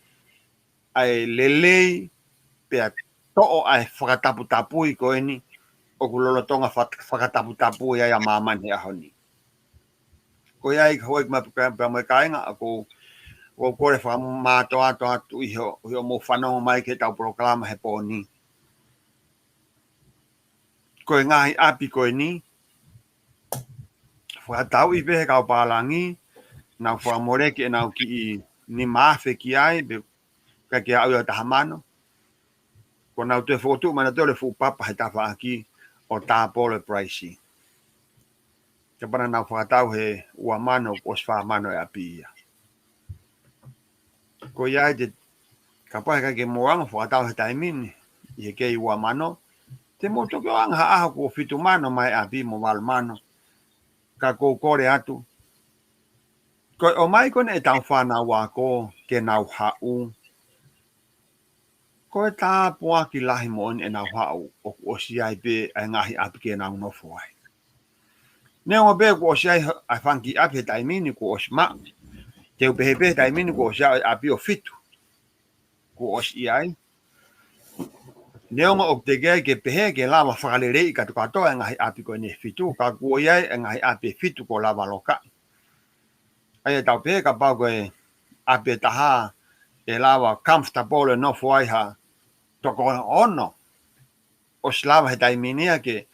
ʻa e lelei pea toʻo ʻa e fakataputapui ko eni ʻoku lolotonga fak-, fakataputapui ai ʻa māmani he ʻaho ni. Ko ia ai ka houʻeiki ma pea, pea mo e kāinga, ʻoku ou, ʻoku ou kole fakamātoato atu ʻi hoʻo, ʻi hoʻomou fanongo mai ki heʻetau polokalama he pō ni. Ko e ngaahi ʻapi ko eni, fakatauʻi pē he kau pālangi, nau fakamoleki ʻenau kiʻi nima afe ki ai, pe ʻikai ke aʻu ia ʻo taha mano. Ko ʻenau toe fokotuʻu mai nautolu e fuʻu papa he tafaʻaki ʻo tāpolo e price. Kapau naʻa nau fakatau he ua mano, kuo ʻosi fā mano e ʻapi ia. Ko ia ai te, kapau he ʻikai ke mou anga fakatau he taimi ni, ʻi he kei ua mano, te mou toki ʻoange ha ʻaho kuo fitu mano mai e ʻapi mo valu mano. Ka ʻoku ou kole atu, ko e ʻomai ko eni ʻetau fānau ako ke nau haʻu, ko e tāpuaki lahi moʻoni ʻenau haʻu, ʻoku ʻosi ʻi ai pē ʻa e ngaahi ʻapi ke nau nofo ai. Neongo pē kuo ʻosi ʻi ai ha-, ʻa e fanga kiʻi ʻapi he taimi ni kuo ʻosi maʻu. Te u pehē pē he taimi ni kuo ʻosi ʻi ai e ʻapi ʻo fitu kuo ʻosi ʻi ai. Neongo ʻoku teʻeki ai ke pehē ke lava fakaleleiʻi kātoa e ngaahi ʻapi ko eni ʻe fitu, ka kuo ʻi ai e ngaahi ʻapi ʻe fitu kuo lava lokaʻi. ʻA ia tau pehē kapau ko e ʻapi ʻe taha ʻe lava comfortable e nofo ai ha toko ono, ʻosi lava he taimi ni ia ke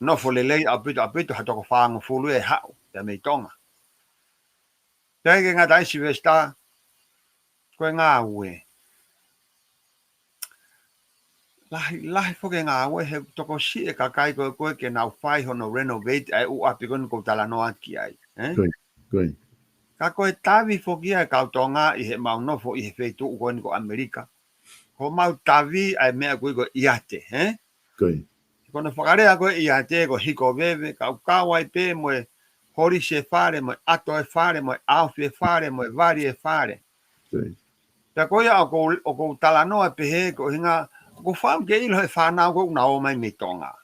nofo lelei ʻaupito ʻaupito ha toko fāngofulu ʻe haʻu ia mei Tonga. Pea ʻikai ke ngata ai Sylvester, ko e ngāue. Lahi, lahi foki e ngāue, he tokosiʻi e kakai ko ē ko ē ke nau fai hono renovate ʻa e ʻū ʻapi ko eni ʻoku ou talanoa ki ai, ē? Ko ia, ko ia. Ka ko e tavi foki ia e kau Tonga ʻi heʻemau nofo ʻi he feituʻu ko eni ko ʻAmelika. Ko homau tavi ʻa e meʻa ko ē ko e ʻiate, ē? Ko ia. Ko hono fakalea ko e ʻiate ko e hiko veve, kaukau ai pē mo e holisi e fale, mo e ʻato e fale, mo e ʻaofi e fale, mo e vali e fale. Ko ia. Pea ko ia ʻoku ou, ʻoku ou talanoa pehē ko e ʻuhinga, ʻoku ou fiemaʻu ke ʻilo he fānau ko ē ʻoku nau ō mai mei Tonga.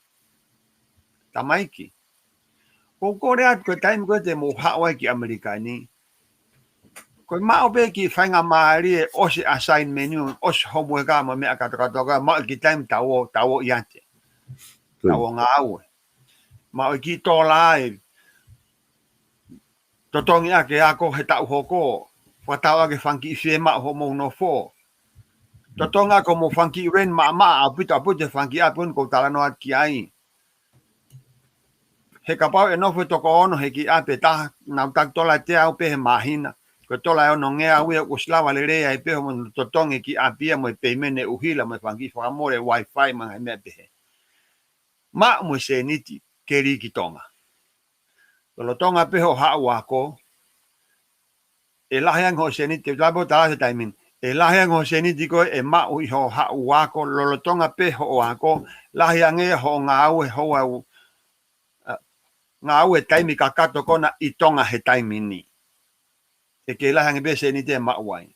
Tamaiki. ʻOku ou kole atu ko e taimi ko ē te mou haʻu ai ki ʻAmelika ni, ko e maʻu pē kiʻi faingamālie ʻosi e assignment, ʻosi e homework mo e meʻa kātoa kātoa, maʻu e kiʻi taimi tau ō, tau ō ʻiate. Ko ia. Tau ō ngāue. Maʻu e kiʻi tola ʻe totongi ʻaki e ako he taʻu hoko. Fakatau ʻaki e fanga kiʻi fiemaʻu hoʻomou nofo. Totongi ʻaki hoʻomou fanga kiʻi rent maʻamaʻa ʻaupito ʻaupito he fanga kiʻi ʻapi ko eni ʻoku ou talanoa atu ki ai. He kapau ʻe nofo e toko ono he kiʻi ʻapi ʻe taha, nau taki tola ʻe teau pē he māhina. Ko e tola ʻe onongeau ia ʻoku ʻosi lava lelei ai pē hoʻomou totongi e kiʻi ʻapi ia mo e peimeni e ʻuhila mo e fanga kiʻi fakamole e wifi mo e ngaahi meʻa pehē. Maʻu mo e sēniti ke lī ki Tonga. Lolotonga pē hoʻo haʻu ako, ʻe lahi ange hoʻo sēniti, te u talaatu he taimi ni. ʻE lahi ange hoʻo sēniti ko ē ʻe maʻu ʻi hoʻo haʻu ako, lolotonga pē hoʻo ako, lahi ange hoʻo ngāue, hoʻo au, ʻa, ngāue taimi kakato ko ena ʻi Tonga he taimi ni. ʻE kei lahi ange pē sēniti ʻe maʻu ai.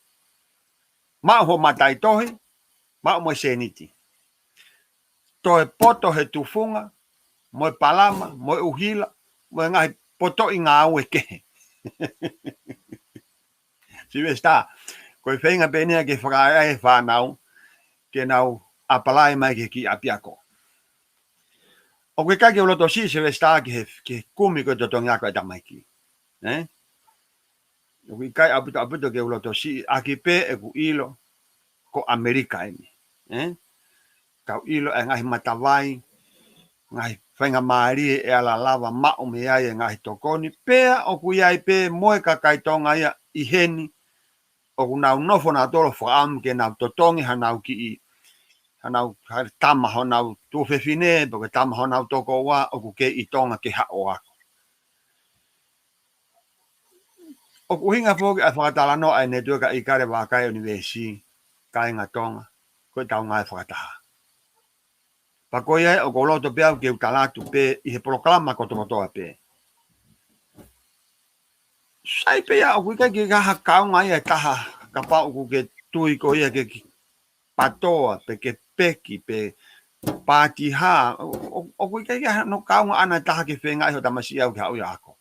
Maʻu hoʻo mataʻitohi, maʻu mo e sēniti. Toe poto he tufunga, mo e palama, mo e ʻuhila, mo e ngaahi potoʻi ngāue kehe. Sylvester, ko e feinga pē eni ia ke fakaʻaiʻai e fānau, ke nau apply mai ki he kiʻi ʻapiako. ʻOku ʻikai ke u loto siʻi Sylvester ki he, ki he kumi ko e totongi ako e tamaiki. Ē? ʻOku ʻikai ʻaupito ʻaupito ke u loto siʻi ʻaki pē ʻeku ʻilo ko ʻAmelika eni. Ē? Kau ʻilo e ngaahi matavai, ngaahi faingamālie ʻe ala lava maʻu mei ai e ngaahi tokoni, pea ʻoku ʻi ai pē mo e kakai Tonga ia ʻi heni, ʻoku nau nofo nautolu ʻo fakaʻamu ke nau totongi hanau kiʻi, hanau, ha tama honau tuofefine, pe ko e tama honau tokoua, ʻoku kei ʻi Tonga ke haʻu ʻo ako. ʻOku ʻuhinga foki ʻa e fakatalanoa ʻa e netiueka ʻIkale Vākai ʻUnivēsiti, kāinga Tonga, ko ʻetau ngāue fakataha. Pea ko ia ʻoku ou loto pē au ke u tala atu pē ʻi he polokalama kotokotoa pē. Sai pē ia ʻoku ʻikai ke ʻi ai ha kaunga ia ʻe taha, kapau ʻoku ke tui ko ia ke ki-, PTOA, pe ke peki, pe pātiha, ʻo, ʻo, ʻoku ʻikai ke ʻi ai hano kaunga ʻana ʻe taha ke feingaʻi hoʻo tamasiʻi ʻo aʻu ki he haʻu ʻo ako.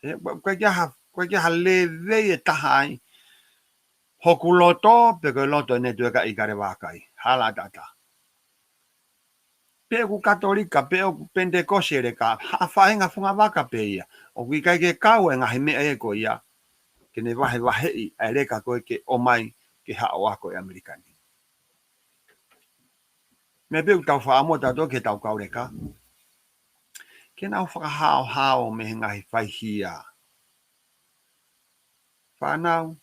ʻE, ʻoku ʻikai ke ʻi ai ha, ʻoku ʻikai ke ʻi ai ha lēvei ʻe taha ai hoku loto, pe ko e loto ʻa e netiueka ʻIkale Vākai. Hala ʻataʻatā. Pe ʻoku Katolika, pe ʻoku Penitekosi e leka, ha faʻahinga fungavaka pē ia. ʻOku ʻikai ke kau e ngaahi meʻa ia ko ia ke ne vahevaheʻi ʻa e leka ko ē ke ʻomai ke haʻu ʻo ako ʻi ʻAmelika ni. Meʻa pē ʻoku tau fakaʻamu ʻa tautolu ke tau kau leka, ke nau fakahaohaoa mei he ngaahi faihia. Fānau,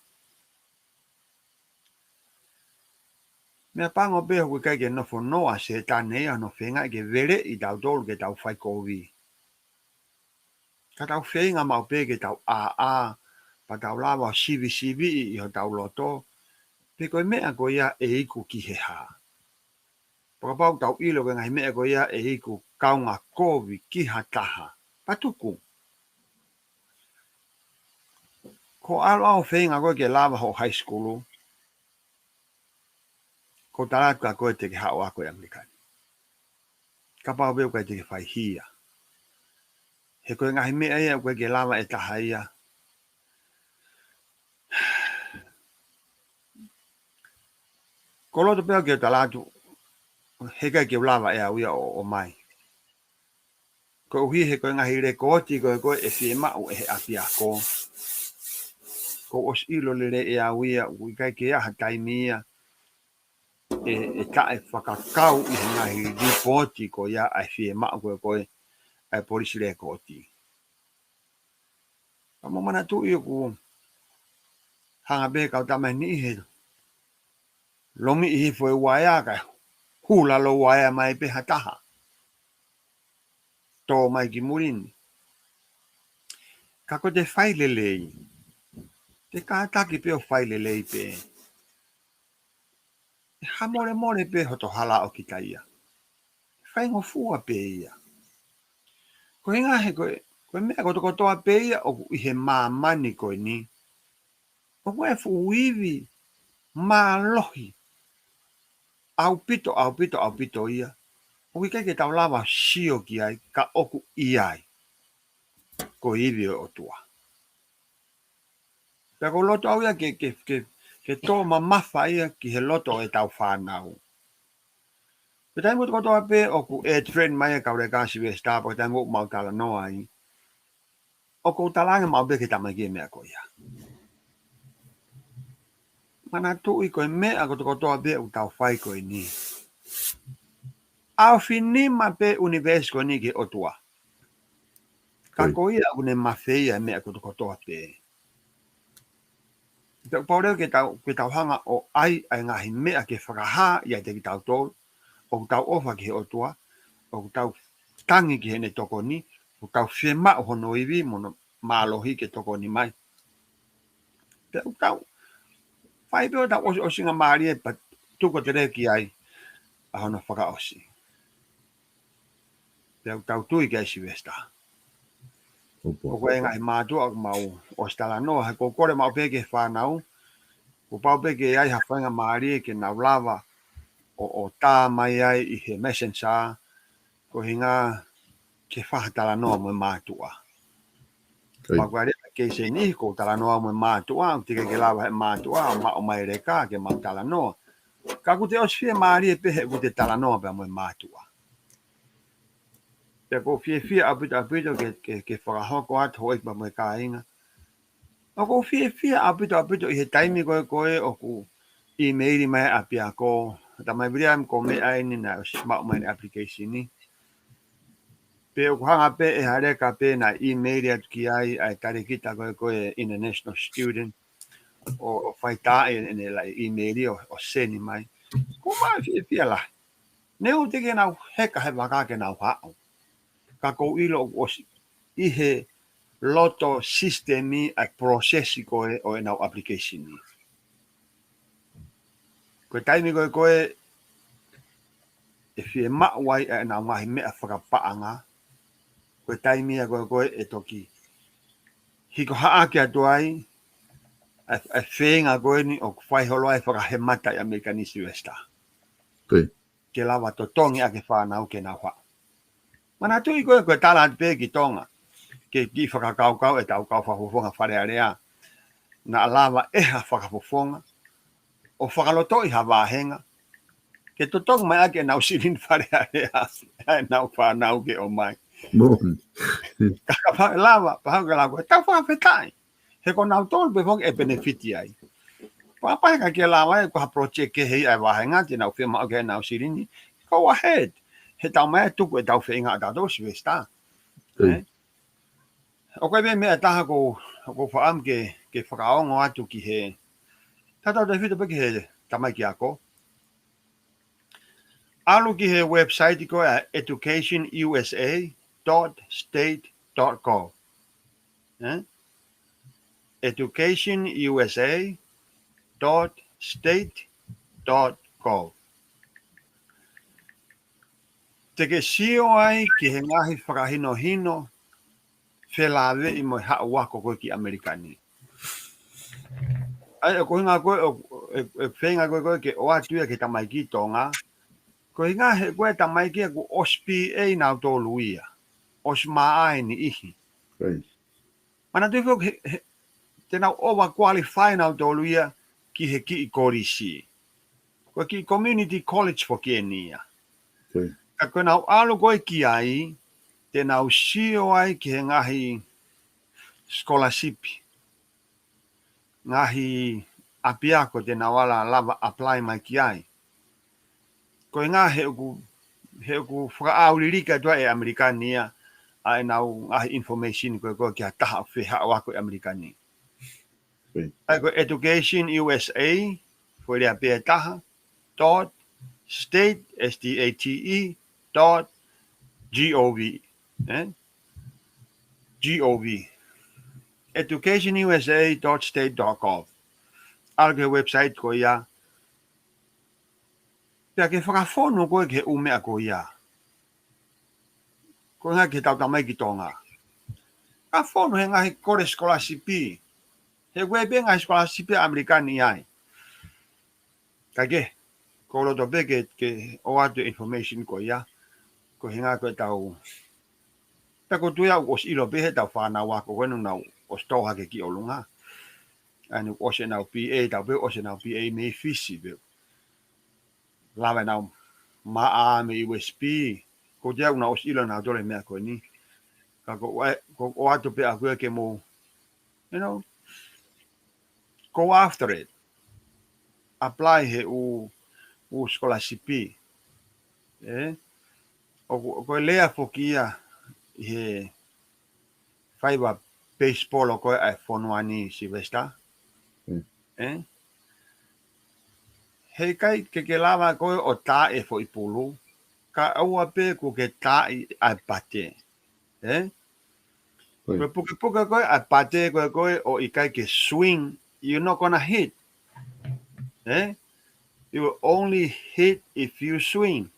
meʻapango pē ʻoku ʻikai ke nofo noa Sētane ia ʻi hono feingaʻi ke veleʻi tautolu ke tau fai kovi. Ka tau feinga maʻu pē ke tau ʻāʻā, pea tau lava ʻo sivisiviʻi ʻi hotau loto, pe ko e meʻa ko ia ʻe iku ki he hā. Pea kapau ʻoku tau ʻilo ko e ngaahi meʻa ko ia ʻe iku kaunga kovi ki ha taha, pea tuku. Ko e ʻalu ʻo feinga ko ē ke lava hoʻo high school, ʻoku ou tala atu kia koe te ke haʻu ʻo ako ʻi ʻAmelika ni. Kapau pē ʻoku ʻikai te ke faihia. He ko e ngaahi meʻa ia ʻoku ʻikai ke lava ʻe taha ia. ʻOku ou loto pē au ke u tala atu, heʻikai ke u lava ʻe au ia ʻo, ʻomai. Koeʻuhi he ko e ngaahi lekooti ko ē ko ē ʻe fiemaʻu ʻe he ʻapiako. Kuo u ʻosi ʻilo lelei ʻe au ia, ʻoku ʻikai ke ʻi ai ha taimi ia ʻe, ʻe taʻefakakau ʻi he ngaahi lipooti ko ia ʻa e fiemaʻu ko ē ko ē ʻa e polisi lekooti. Ka mou manatuʻi ʻoku hanga pē kau tama ʻe niʻihi he lomiʻi hifo e uaea kae hū lalo uaea mai pē ha taha. Tō mai ki muli ni. Ka ko ʻete fai lelei, te kātaki pē ʻo fai lelei pē. ʻE hamolemole pē hoto hala ʻo kita ia. Faingofua pē ia. Ko e ʻuhinga he ko e, ko e meʻa kotokotoa pē ia ʻoku ʻi he māmani ko eni, ʻoku ʻi ai e fuʻu ivi mālohi ʻaupito, ʻaupito, ʻaupito ia ʻoku ʻikai ke tau lava sio ki ai, ka ʻoku ʻi ai. Ko e ivi ʻo e ʻOtua. Pea ʻoku ou loto au ia ke, ke, ke, ke tō mamafa ia ki he loto ʻo ʻetau fānau. Ko e taimi kotoa pē ʻoku ʻe threaten mai e kau leka Sylvester, pe ko e taimi ʻoku mau talanoa ai, ʻoku ou talaange maʻu pē ki he tamaiki e meʻa ko ia. Manatuʻi ko e meʻa kotokotoa pē ʻoku tau fai ko eni, ʻoku finima pē ʻunivēsi ko eni ki he ʻOtua. Ka ko ia ʻoku ne mafeia e meʻa kotokotoa pē. Pea ʻoku pau leva ke tau, ke tau hanga ʻo ʻai ʻa e ngaahi meʻa ke fakahā ʻiate kitautolu ʻoku tau ʻofa ki he ʻOtua, ʻoku tau tangi ki heʻene tokoni, ʻoku tau fiemaʻu hono ivi mo hono mālohi ke tokoni mai. Pea ʻoku tau fai pē ʻo tau ʻosiʻosingamālie pea tuku atu leva ki ai ʻa hono fakaʻosi. Pea ʻoku tau tui ki ai Sylvester. ʻOku ʻi ai e ngaahi mātuʻa ʻoku mau ʻosi talanoa, he ʻoku ou kole maʻu pē ki he fānau, kuo pau pē ke ʻi ai ha faingamālie ke nau lava ʻo, ʻo tā mai ai ʻi he messenger, ko e ʻuhinga ke fai ha talanoa mo e mātuʻa. Pea ʻoku ʻi ai e kei seni ʻoku ou talanoa mo e mātuʻa, ʻoku teʻeki ke lava he mātuʻa ʻo maʻu mai e leka ke mau talanoa. Ka ʻoku te ʻosi fiemālie pē he ʻoku te talanoa pē mo e mātuʻa. Pea ʻoku ou fiefia ʻaupito, ʻaupito ke, ke, ke fakahoko atu houʻeiki pea mo e kāinga. ʻOku ou fiefia ʻaupito, ʻaupito ʻi he taimi ko ē, ko ē ʻoku ʻīmeili mai ʻapiako, Tamai William, ko e meʻa eni naʻe ʻosi maʻu mai e application ni. Pea ʻoku hanga pē ʻe ha leka pē naʻe ʻīmeili atu ki ai ʻa e talēkita ko ē ko e international student ʻo, ʻo fai tā ʻene, ʻene laʻi ʻīmeili ʻo, ʻo send mai. Ko e fiefia lahi. Neongo te ke nau heka he vaka ke nau haʻu. Ka ʻoku ou ʻilo ʻoku ʻosi ʻi he loto system ʻi ʻa e process ko ē ʻo ʻenau application ʻi. Ko e taimi ko ē ko ē ʻe fiemaʻu ai ʻenau ngaahi meʻa fakapaʻanga. Ko e taimi ia ko ē ko ē ʻe toki hiko haʻaki atu ai ʻa e, ʻa e feinga ko eni ʻoku fai holo ai fakahemata ʻi ʻAmelika ni Silivesitā. Ke lava totongi ʻaki e fānau ke nau haʻu. Manatuʻi ko ē, ko e tala atu pē ki Tonga, ke kiʻi fakakaukau ʻetau kau fakafofonga Fale Alea. Naʻa lava ʻe ha fakafofonga ʻo fakalotoʻi ha vāhenga ke totongi mai ʻaki ʻenau silini Fale Alea ʻa ʻenau fānau ke ʻomai. Ka, ka pau ke lava, pau ke lava, ko e tau fakafetaʻi. He ko nautolu pē foki ʻe penefiti ai. Pea kapau he ʻikai ke lava ʻe ko ha project kehe ʻi ʻa e vāhenga te nau fiemaʻu ke nau silini, go ahead. He tau mai tuku ʻetau feinga ʻa tautolu Silivesitā. ʻOku ʻi ai pē meʻa ʻe taha ʻoku ou fakaʻamu ke, ke fakaongo atu ki he, tatau tefito pē ki he tamaiki ako. ʻAlu ki he website ko ē ʻa education U S A dot state dot gov. Education U S A dot state dot gov. Te ke sio ai ki he ngaahi fakahinohino felāveʻi mo e haʻu ako ko ē ki ʻAmelika ni. ʻA ia ko e ʻuhinga ko ē ʻoku, ʻe, ʻe feinga ko ē ko ē ke ʻoatu ia ki he tamaiki Tonga. Ko e ʻuhinga he ko e tamaiki ia kuo ʻosi P A nautolu ia. ʻOsi mā ai ni ihi. Manatuʻi foki he, he, te nau over qualify nautolu ia ki he kiʻi kolisi. Ko e kiʻi community college foki eni ia. Ka ko ʻenau ʻalu ko ē ki ai, te nau sio ai ki he ngaahi scholarship, ngaahi ʻapiako te nau ala lava apply mai ki ai. Ko e ʻuhinga he ʻoku, he ʻoku fakaʻauliliki atu ai ʻe ʻAmelika ni ia ʻa ʻenau ngaahi information ko ē ko ē ki ha taha ʻoku fie haʻu ako ʻi ʻAmelika ni. ʻA ia ko e education U S A, foʻi lea pē ʻe taha, dot state, S T A T E, dot G O V, eh? G O V. Education U S A dot state dot gov. ʻAlu ki he website ko ia. Pea ke fakafonu ko ē ki he ʻū meʻa ko ia. Ko e ʻuhinga ki he tau tamaiki Tonga. Ka fonu he ngaahi kole scholarship. He ko e pē ngaahi scholarship ʻa ʻAmelika ni ai. Ka ke, ko loto pē ke, ke ʻoatu e information ko ia. Ko e ʻuhinga ko e tau. Pea ko e tuʻu ia ʻoku ʻosi ʻilo pē he tau fānau ako ko ē naʻa nau ʻosi tō hake ki ʻolunga. ʻA ia naʻa nau ʻosi ʻenau P A, tau pē ʻosi ʻenau P A mei Fisi pē. Lava ʻenau maʻa mei U S P, ko e tuʻu ia ʻoku nau ʻosi ʻilo nautolu e meʻa ko eni. Ka ko e, ko e ʻoatu pē ʻaku ia ke mou, you know, go after it. Apply he ʻū, ʻū scholarship. Eh? ʻO ko, ko e lea foki ia he faiva peisipolo ko ē ʻa e fonua ni Silivesitā. Eh? He ʻikai ke ke lava ko ē ʻo tā e foʻi pulu, kae ʻoua pē kuo ke tā ʻa e pate. Eh? Ko e pukepuke ko ē ʻa e pate ko ē ko ē ʻo ʻikai ke swing, you're not gonna hit. Eh? You will only hit if you swing.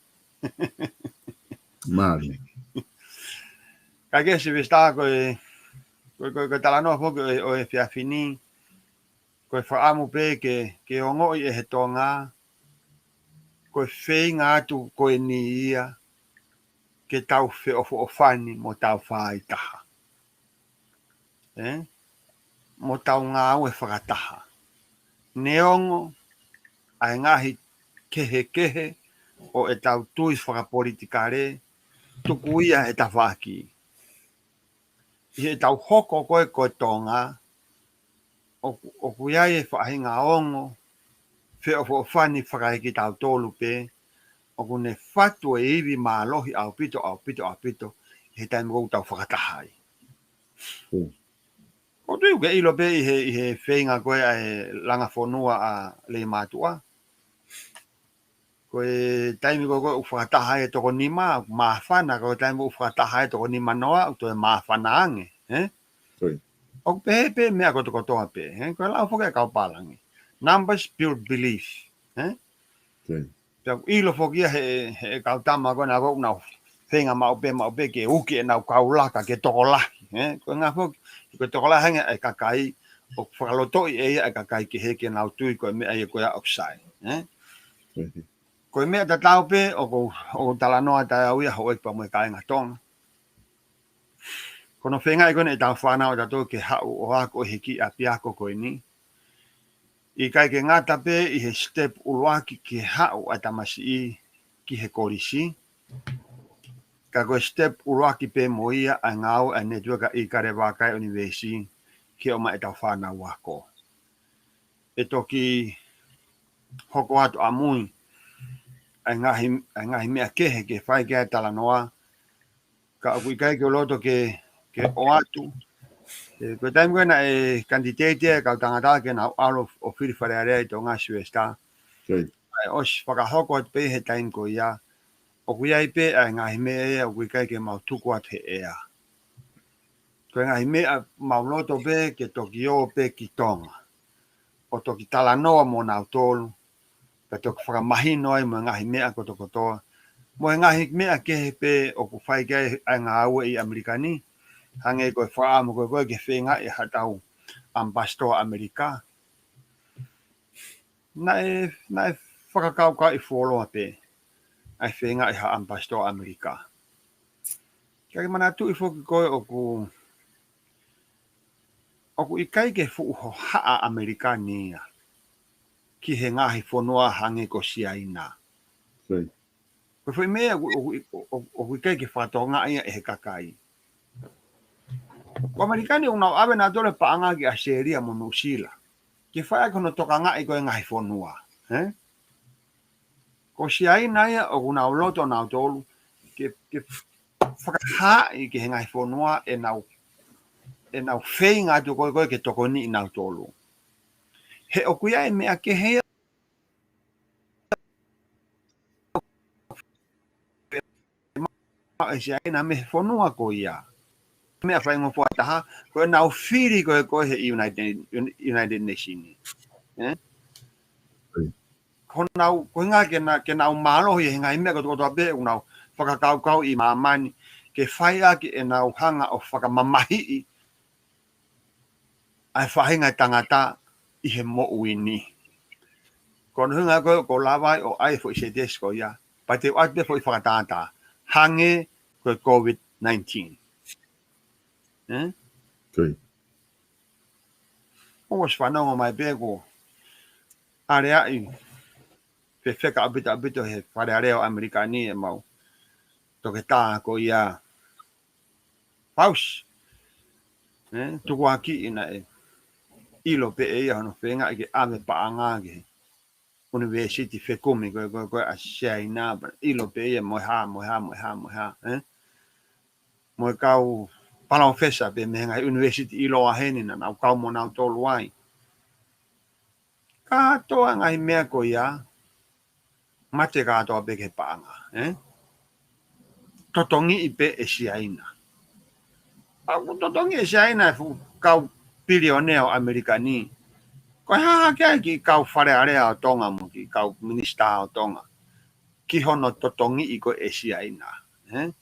Mālie. Ka ke Silivesitā ko e, ko e, ko e, ko e talanoa foki ʻo e, ʻo e efiafi ni, ko e fakaʻamu pē ke, ke ongoʻi ʻe he Tonga, ko e feinga atu ko eni ia, ke tau feʻofoʻofani mo tau fāitaha. Eh? Mo tau ngāue fakataha. Neongo ʻa e ngaahi kehekehe ʻo e tau tui fakapolitikale, tuku ia he tafaʻaki. ʻI he tau hoko ko ē ko e Tonga, ʻoku, ʻoku ʻi ai e faʻahinga ongo, feʻofoʻofani fakaekitautolu pē, ʻoku ne fatu e ivi mālohi ʻaupito, ʻaupito, ʻaupito, he taimi ko ē ʻoku tau fakataha ai. Ko u tui ʻoku ke ʻilo pē ʻi he, ʻi he feinga ko ē ʻa e langa fonua ʻa Leimātuʻa. Ko e taimi ko ē ʻoku fakataha ai e toko nima, māfana, ko e taimi ʻoku fakataha ai e toko nima noa, ʻoku toe māfana ange, ē? ʻOku pehē pē meʻa kotokotoa pē, ē? Ko e lau foki ʻa e kau pālangi. Numbers build belief, ē? Pea ʻoku ʻilo foki ia he, he kau tama ko ena ʻoku nau feinga maʻu pē, maʻu pē ke uki ʻenau kau laka ke tokolahi, ē? Ko e ngaahi foki, ko e tokolahi ange ʻa e kakai, ʻoku fakalotoʻi ʻe ia ʻa e kakai kehe ke nau tui ko e meʻa ia ko ia ʻoku sai, ē? Ko e meʻa tatau pē ʻoku ou talanoa atu ai au ia houʻeiki pea mo e kāinga Tonga. Ko hono feinga ko ena ʻetau fānau ʻatautolu ke haʻu ʻo ako ʻi he kiʻi ʻapiako ko eni. ʻIkai ke ngata pē ʻi he step ʻuluaki ke haʻu ʻa e tamasiʻi ki he kolisi, ka ko e step ʻuluaki pē mo ia ʻa e ngāue ʻa e netiueka ʻi Kalevākaia ʻUnivēsiti ke ʻomai ʻetau fānau ako. ʻE toki hoko atu ʻamui ʻa e ngaahi, ʻa e ngaahi meʻa kehe ke fai ki ai e talanoa, ka ʻoku ʻikai ke u loto ke, ke ʻoatu. Ē, ko e taimi ko ena ʻe kanititeiti e kau tangata ke nau ʻalu ʻo fili Fale Alea ʻi Tonga, Silivesitā. ʻA e ʻosi fakahoko atu pē he taimi ko ia, ʻoku ʻi ai pē ʻa e ngaahi meʻa ia ʻoku ʻikai ke mau tuku atu he ʻea. Ko e ngaahi meʻa mau loto pē ke toki ō pē ki Tonga ʻo toki talanoa mo nautolu, pea toki fakamahino ai mo e ngaahi meʻa kotokotoa. Mo e ngaahi meʻa kehe pē ʻoku fai ki ai ʻa e ngāue ʻi ʻAmelika ni, hangē ko e fakaʻamu ko ē ko ē ke feingaʻi haʻatau ʻamipasitoa ʻAmelika. Naʻe, naʻe fakakaukauʻi fuoloa pē ʻa e feingaʻi ha ʻamipasitoa ʻAmelika. Ka ke manatuʻi foki ko ē ʻoku, ʻoku ʻikai ke fuʻu hohaʻa ʻAmelika ni ia ki he ngaahi fonua hangē ko Siaina. Ko e foʻi meʻa ʻoku, ʻoku, ʻoku, ʻoku ʻikai ke fakatokangaʻi ia ʻe he kakai. Ko ʻAmelika ni ʻoku nau ʻave nautolu e paʻanga ki ʻAositelēlia mo Nuʻusila ke fai ʻaki hono tokangaʻi ko ē ngaahi fonua, ē? Ko Siaina ia ʻoku nau loto nautolu ke, ke fakahaaʻi ki he ngaahi fonua ʻenau, ʻenau feinga atu ko ē ko ē ke tokoniʻi nautolu. He ʻoku ʻi ai e meʻa kehe ia ʻe Siaina mei he fonua ko ia. Meʻa faingofua taha, ko ʻenau fili ko ē ko ē he United, United Nation. Ē? Ko ʻenau, ko e ʻuhinga ke na, ke nau mālohi he ngaahi meʻa kotokotoa pē ʻoku nau fakakaukauʻi ʻi māmani, ke fai ʻaki ʻenau hanga ʻo fakamamahiʻi ʻa e faʻahinga tangata ʻi he moʻui ni. Ko hono ʻuhinga ko ē ʻoku ou lava ai ʻo ʻai e foʻi sētesi ko ia, pea te u ʻoatu pē foʻi fakatātā, hangē ko e COVID nineteen. Ē? ʻOku ʻosi fanongo mai pē kuo aleaʻi fefeka ʻaupito ʻaupito he Fale Alea ʻo ʻAmelika ni ʻemau toketā ko ia Fauci. Ē, tukuakiʻi naʻe ʻilo pē ʻe ia hono feingaʻi ke ʻave paʻanga ki he ʻunivēsiti fekumi ko ē, ko ē, ko ē ʻa Siaina, pea ʻilo pē ia mo e hā, mo e hā, mo e hā, mo e hā, ē? Mo e kau palōfesa pē mei he ngaahi ʻunivēsiti ʻiloa heni naʻa nau kau mo nautolu ai. Kātoa e ngaahi meʻa ko ia, mate kātoa pē ki he paʻanga, ē? Totongiʻi pē ʻe Siaina. ʻOku totongiʻi ʻe Siaina e fuʻu kau pilionea ʻo ʻAmelika ni. Ko e hā hake ai e kiʻi kau Fale Alea ʻo Tonga mo e kiʻi kau minisitā ʻo Tonga ki hono totongiʻi ko ē ʻe Siaina, ē?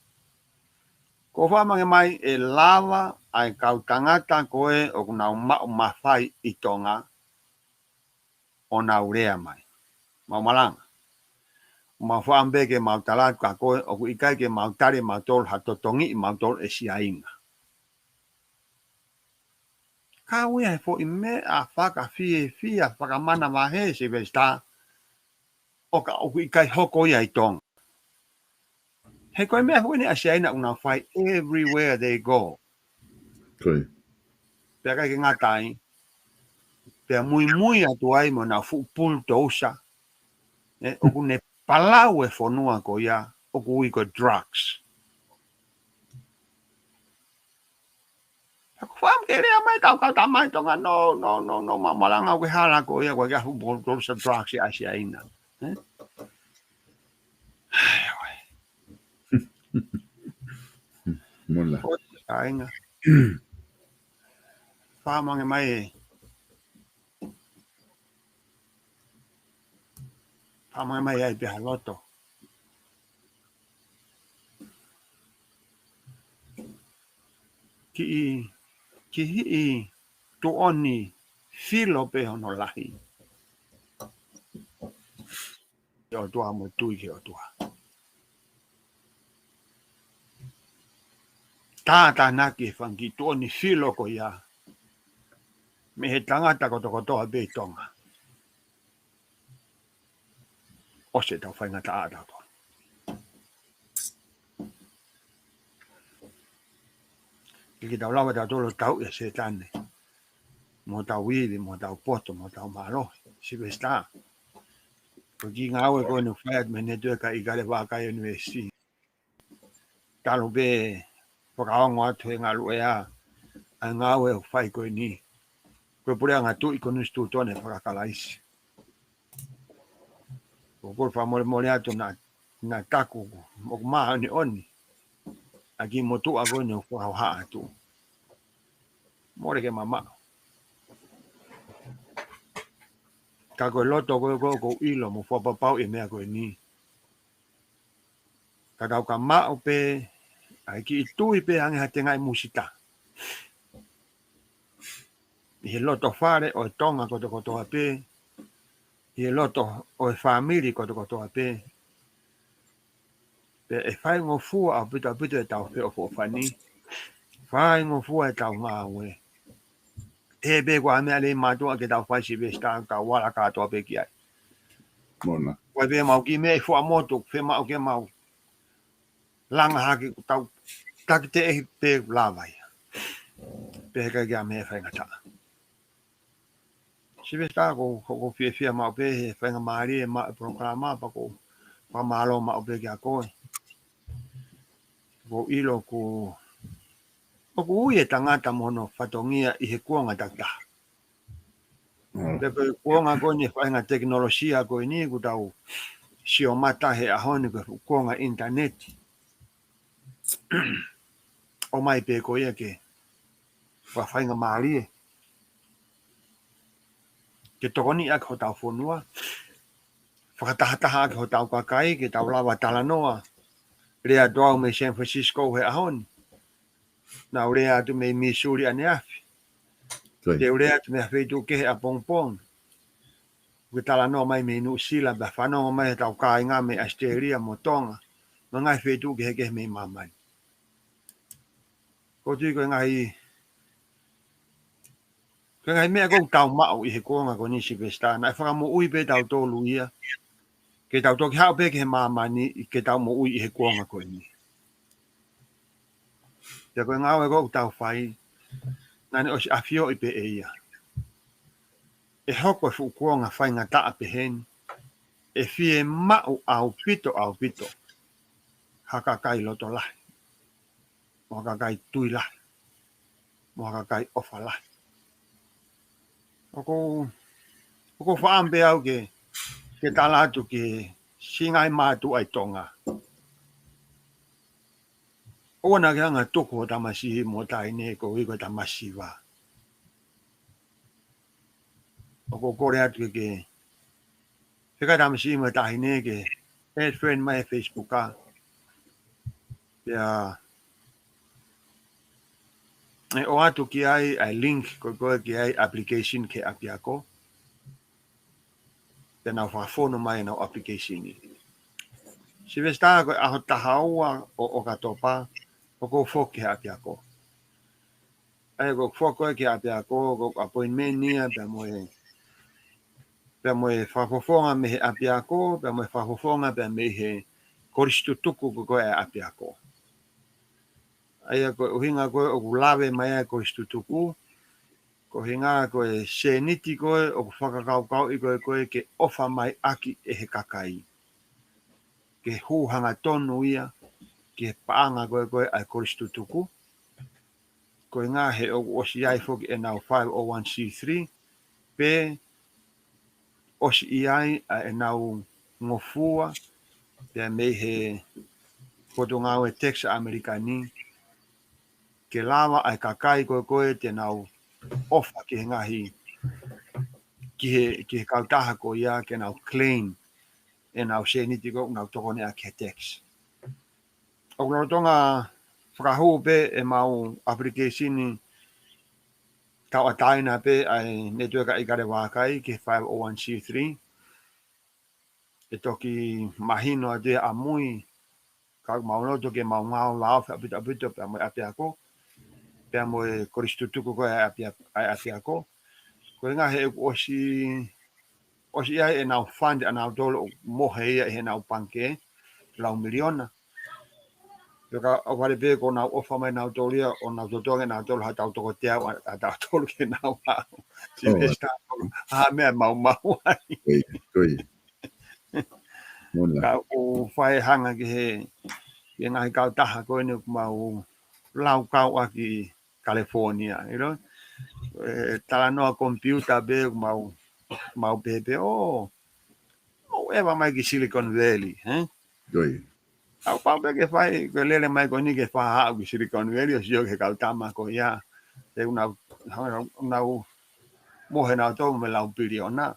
Ko e fakamanatu mai ʻe lava ʻa e kau tangata ko ē ʻoku nau maʻu mafai ʻi Tonga ʻo nau lea mai. Mau malanga. Mau fakaʻamu pē ke mau tala atu kia koe, ʻoku ʻikai ke mau tali mautolu ha totongiʻi mautolu ʻe Siaina. Ka ʻoku ʻi ai e foʻi meʻa fakafiefia, fakamanavahē, Silivesitā, ʻo ka ʻoku ʻikai hoko ia ʻi Tonga. He ko e meʻa foki eni ʻa Siaina ʻoku nau fai everywhere they go. Pea ʻikai ke ngata ai, pea muimui atu ai mo ʻenau fuʻu pulutousa, ē, ʻoku ne palau e fonua ko ia, ʻoku ui ko e drugs. Ko fam ke lea mai tau kau tamai Tonga, no, no, no, no, ma malanga ke hala ko ia, ko ia fu bol tolu sa drugs ia Asia ina. Eh? Mola. Ko tainga. Fam ange mai. Fam ange mai ai pē ha loto. Ki, ki hiʻi tuʻoni filo pē hono lahi. Ki he ʻOtua mo tui ki he ʻOtua. Tātānaki e fanga kiʻi tuʻoni filo ko ia mei he tangata kotokotoa pē ʻi Tonga. ʻOsi ʻetau faingataʻa ʻatautolu. Ke ke tau lava ʻatautolu ʻo tauʻi ʻa Sētane. Mo tau ivi, mo tau poto, mo tau mālohi. Sipesitā. Ko e kiʻi ngāue ko eni ʻoku fai atu mei he network ʻa ʻIkale Vakai University. Talu pē fakaongo atu he ngaluʻea ʻa e ngāue ʻoku fai ko eni. Ko e puleʻanga tuʻi konisitūtone faka-Kalaisi. Ko e kole fakamolemole atu naʻa, naʻa taku ʻoku māʻoniʻoni ʻa e kiʻi motuʻa ko eni ʻoku fakahohaʻa atu. Mole ke mamaʻo. Ka ko e loto ko ē ʻoku ou ʻilo mo fakapapauʻi e meʻa ko eni. Ka tau ka maʻu pē ʻa e kiʻi tui pē hangē ha tengaʻi musita ʻi he loto fale ʻo e Tonga kotokotoa pē, ʻi he loto ʻo e fāmili kotokotoa pē. Pea ʻe faingofua ʻaupito ʻaupito ʻetau feʻofoʻofani. Faingofua ʻetau ngāue. He pē ko e meʻa lelei mātuʻa ke tau fai, Sipesitā, ka vala kātoa pē ki ai. Mola. Ko e pē mau kiʻi meʻa ʻi fuamotu, pē mau ke mau langa hake ʻoku tau takiteʻehi pē lava ia. Pea heʻikai ke ʻi ai ha meʻa faingataʻa. Sipesitā, ko, ko, ʻoku ou fiefia maʻu pē he faingamālie maʻu e polokalama, pea ʻoku ou fakamālō maʻu pē kiate koe. ʻOku ou ʻilo ʻoku, ʻoku ui e tangata mo hono fatongia ʻi he kuonga takitaha. Mm. Pea ko e kuonga ko eni e faʻahinga tekinolosia ko eni ʻoku tau sio mata he ʻaho ni ko e kuonga ʻinitaneti. ʻOmai pē ko ia ke fakafaingamālie ke tokoniʻi ʻaki hotau fonua, fakatahataha ʻaki hotau kakai, ke tau lava talanoa. Lea atu au mei San Francisco he ʻaho ni. Naʻa ku lea atu mei Missouri ʻaneafi. Ko ia. Te u lea atu mei ha feituʻu kehe ʻapongipongi. Ke talanoa mai mei Nuʻusila, pea fanongo mai hotau kāinga mei ʻAositelēlia mo Tonga, mo e ngaahi feituʻu kehekehe mei māmani. ʻOku ou tui ko e ngaahi, ko e ngaahi meʻa ʻoku tau maʻu ʻi he kuonga ko eni, Sipesitā, naʻe fakamoʻui pē tautolu ia ke tau toki haʻu pē ki he māmani ke tau moʻui ʻi he kuonga ko eni. Pea ko e ngāue ʻoku tau fai, naʻa ne ʻosi ʻafioʻi pē ʻe ia ʻe hoko e fuʻu kuonga faingataʻa pehē ni, ʻe fiemaʻu ʻaupito, ʻaupito ha kakai loto lahi, mo ha kakai tui lahi, mo ha kakai ʻofa lahi. ʻOku ou, ʻoku ou faʻa ʻamu pē au ke, ke tala atu ki he siʻi ngaahi mātuʻa ʻi Tonga. ʻOua naʻa ke hanga ʻo tuku ho tamasiʻi mo e taʻahine koeʻuhi ko e tamasiʻi siva. ʻOku ou kole atu ke, ke fekau e tamasiʻi mo e taʻahine ke add friend mai he Facebook ā. Pea ʻe ʻoatu ki ai ʻa e link ko ē, ko ē ki he application ki he ʻapiako. Pea nau fakafonu mai ʻenau application ʻi. Sipesitā, ko e ʻaho taha ua ʻo ʻOkatopa ʻoku ou foki he ʻapiako. ʻA ia ko e foki ko ē ki he ʻapiako, ko e appointment ia pea mo e, pea mo e fakafofonga mei he ʻapiako, pea mo e fakafofonga pea mei he kolisi tutuku ko ē ʻa e ʻapiako. ʻA ia ko e ʻuhinga ko ē ʻoku lave mai ai e kolisi tutuku, ko e ʻuhinga ko e sēniti ko ē ʻoku fakakaukauʻi ko ē, ko ē ke ʻofa mai ʻaki ʻe he kakai, ke hū hangatonu ia ki he paʻanga ko ē, ko ē ʻa e kolisi tutuku. koeʻuhi he ʻoku ʻosi ʻi ai foki ʻenau five oh one C three, pe ʻosi ʻi ai ʻa ʻenau ngofua, pea mei he Potungāue Tax ʻAmelika ni, ke lava ʻa e kakai ko ē ko ē te nau ʻofa ki he ngaahi, ki he, ki he kautaha ko ia ke nau claim ʻenau sēniti ko ē ʻoku nau tokoni ʻaki he tax. ʻOku lolotonga fakahū pē ʻemau application ni tauʻatāina pē ʻa e Network ʻa ʻIkale Vākai ki he five oh one C three. ʻE toki mahino atu ia ʻamui, ka ʻoku mau loto ke mau ngāue vāofi ʻaupito ʻaupito pea mo e ʻapiako, pea mo e kolisi tutuku ko ē ʻa e ʻapi-, ʻa e ʻapiako. Koeʻuhi he ʻoku ʻosi, ʻosi ʻi ai ʻenau fund ʻanautolu ʻoku mohe ia ʻi heʻenau pangikē, lau miliona. Pea ka ʻoku vale pē ko ʻenau ʻofa mai ʻanautolu ia, ʻo nau totongi ʻanautolu haʻatau toko teau ʻa, ʻatautolu ke nau haʻu. Sylvester, ʻa e meʻa maumau ai. Ko ia, ko ia. Mona. Ka ʻoku fai hanga ki he, ki he ngaahi kautaha ko eni ʻoku mau laukau ʻaki California, you know? ʻE, talanoa computer pē ʻoku mau, mau pehē pē, ʻo, ʻo ʻeva mai ki Silicon Valley, eh? Ko ia. ʻOku pau pē ke fai, ke lele mai ko eni ke fai haʻu ki Silicon Valley, ʻo sio ki he kau tama ko ia. He ʻoku nau, nau, nau mohe ʻanautolu mo e lau piliona.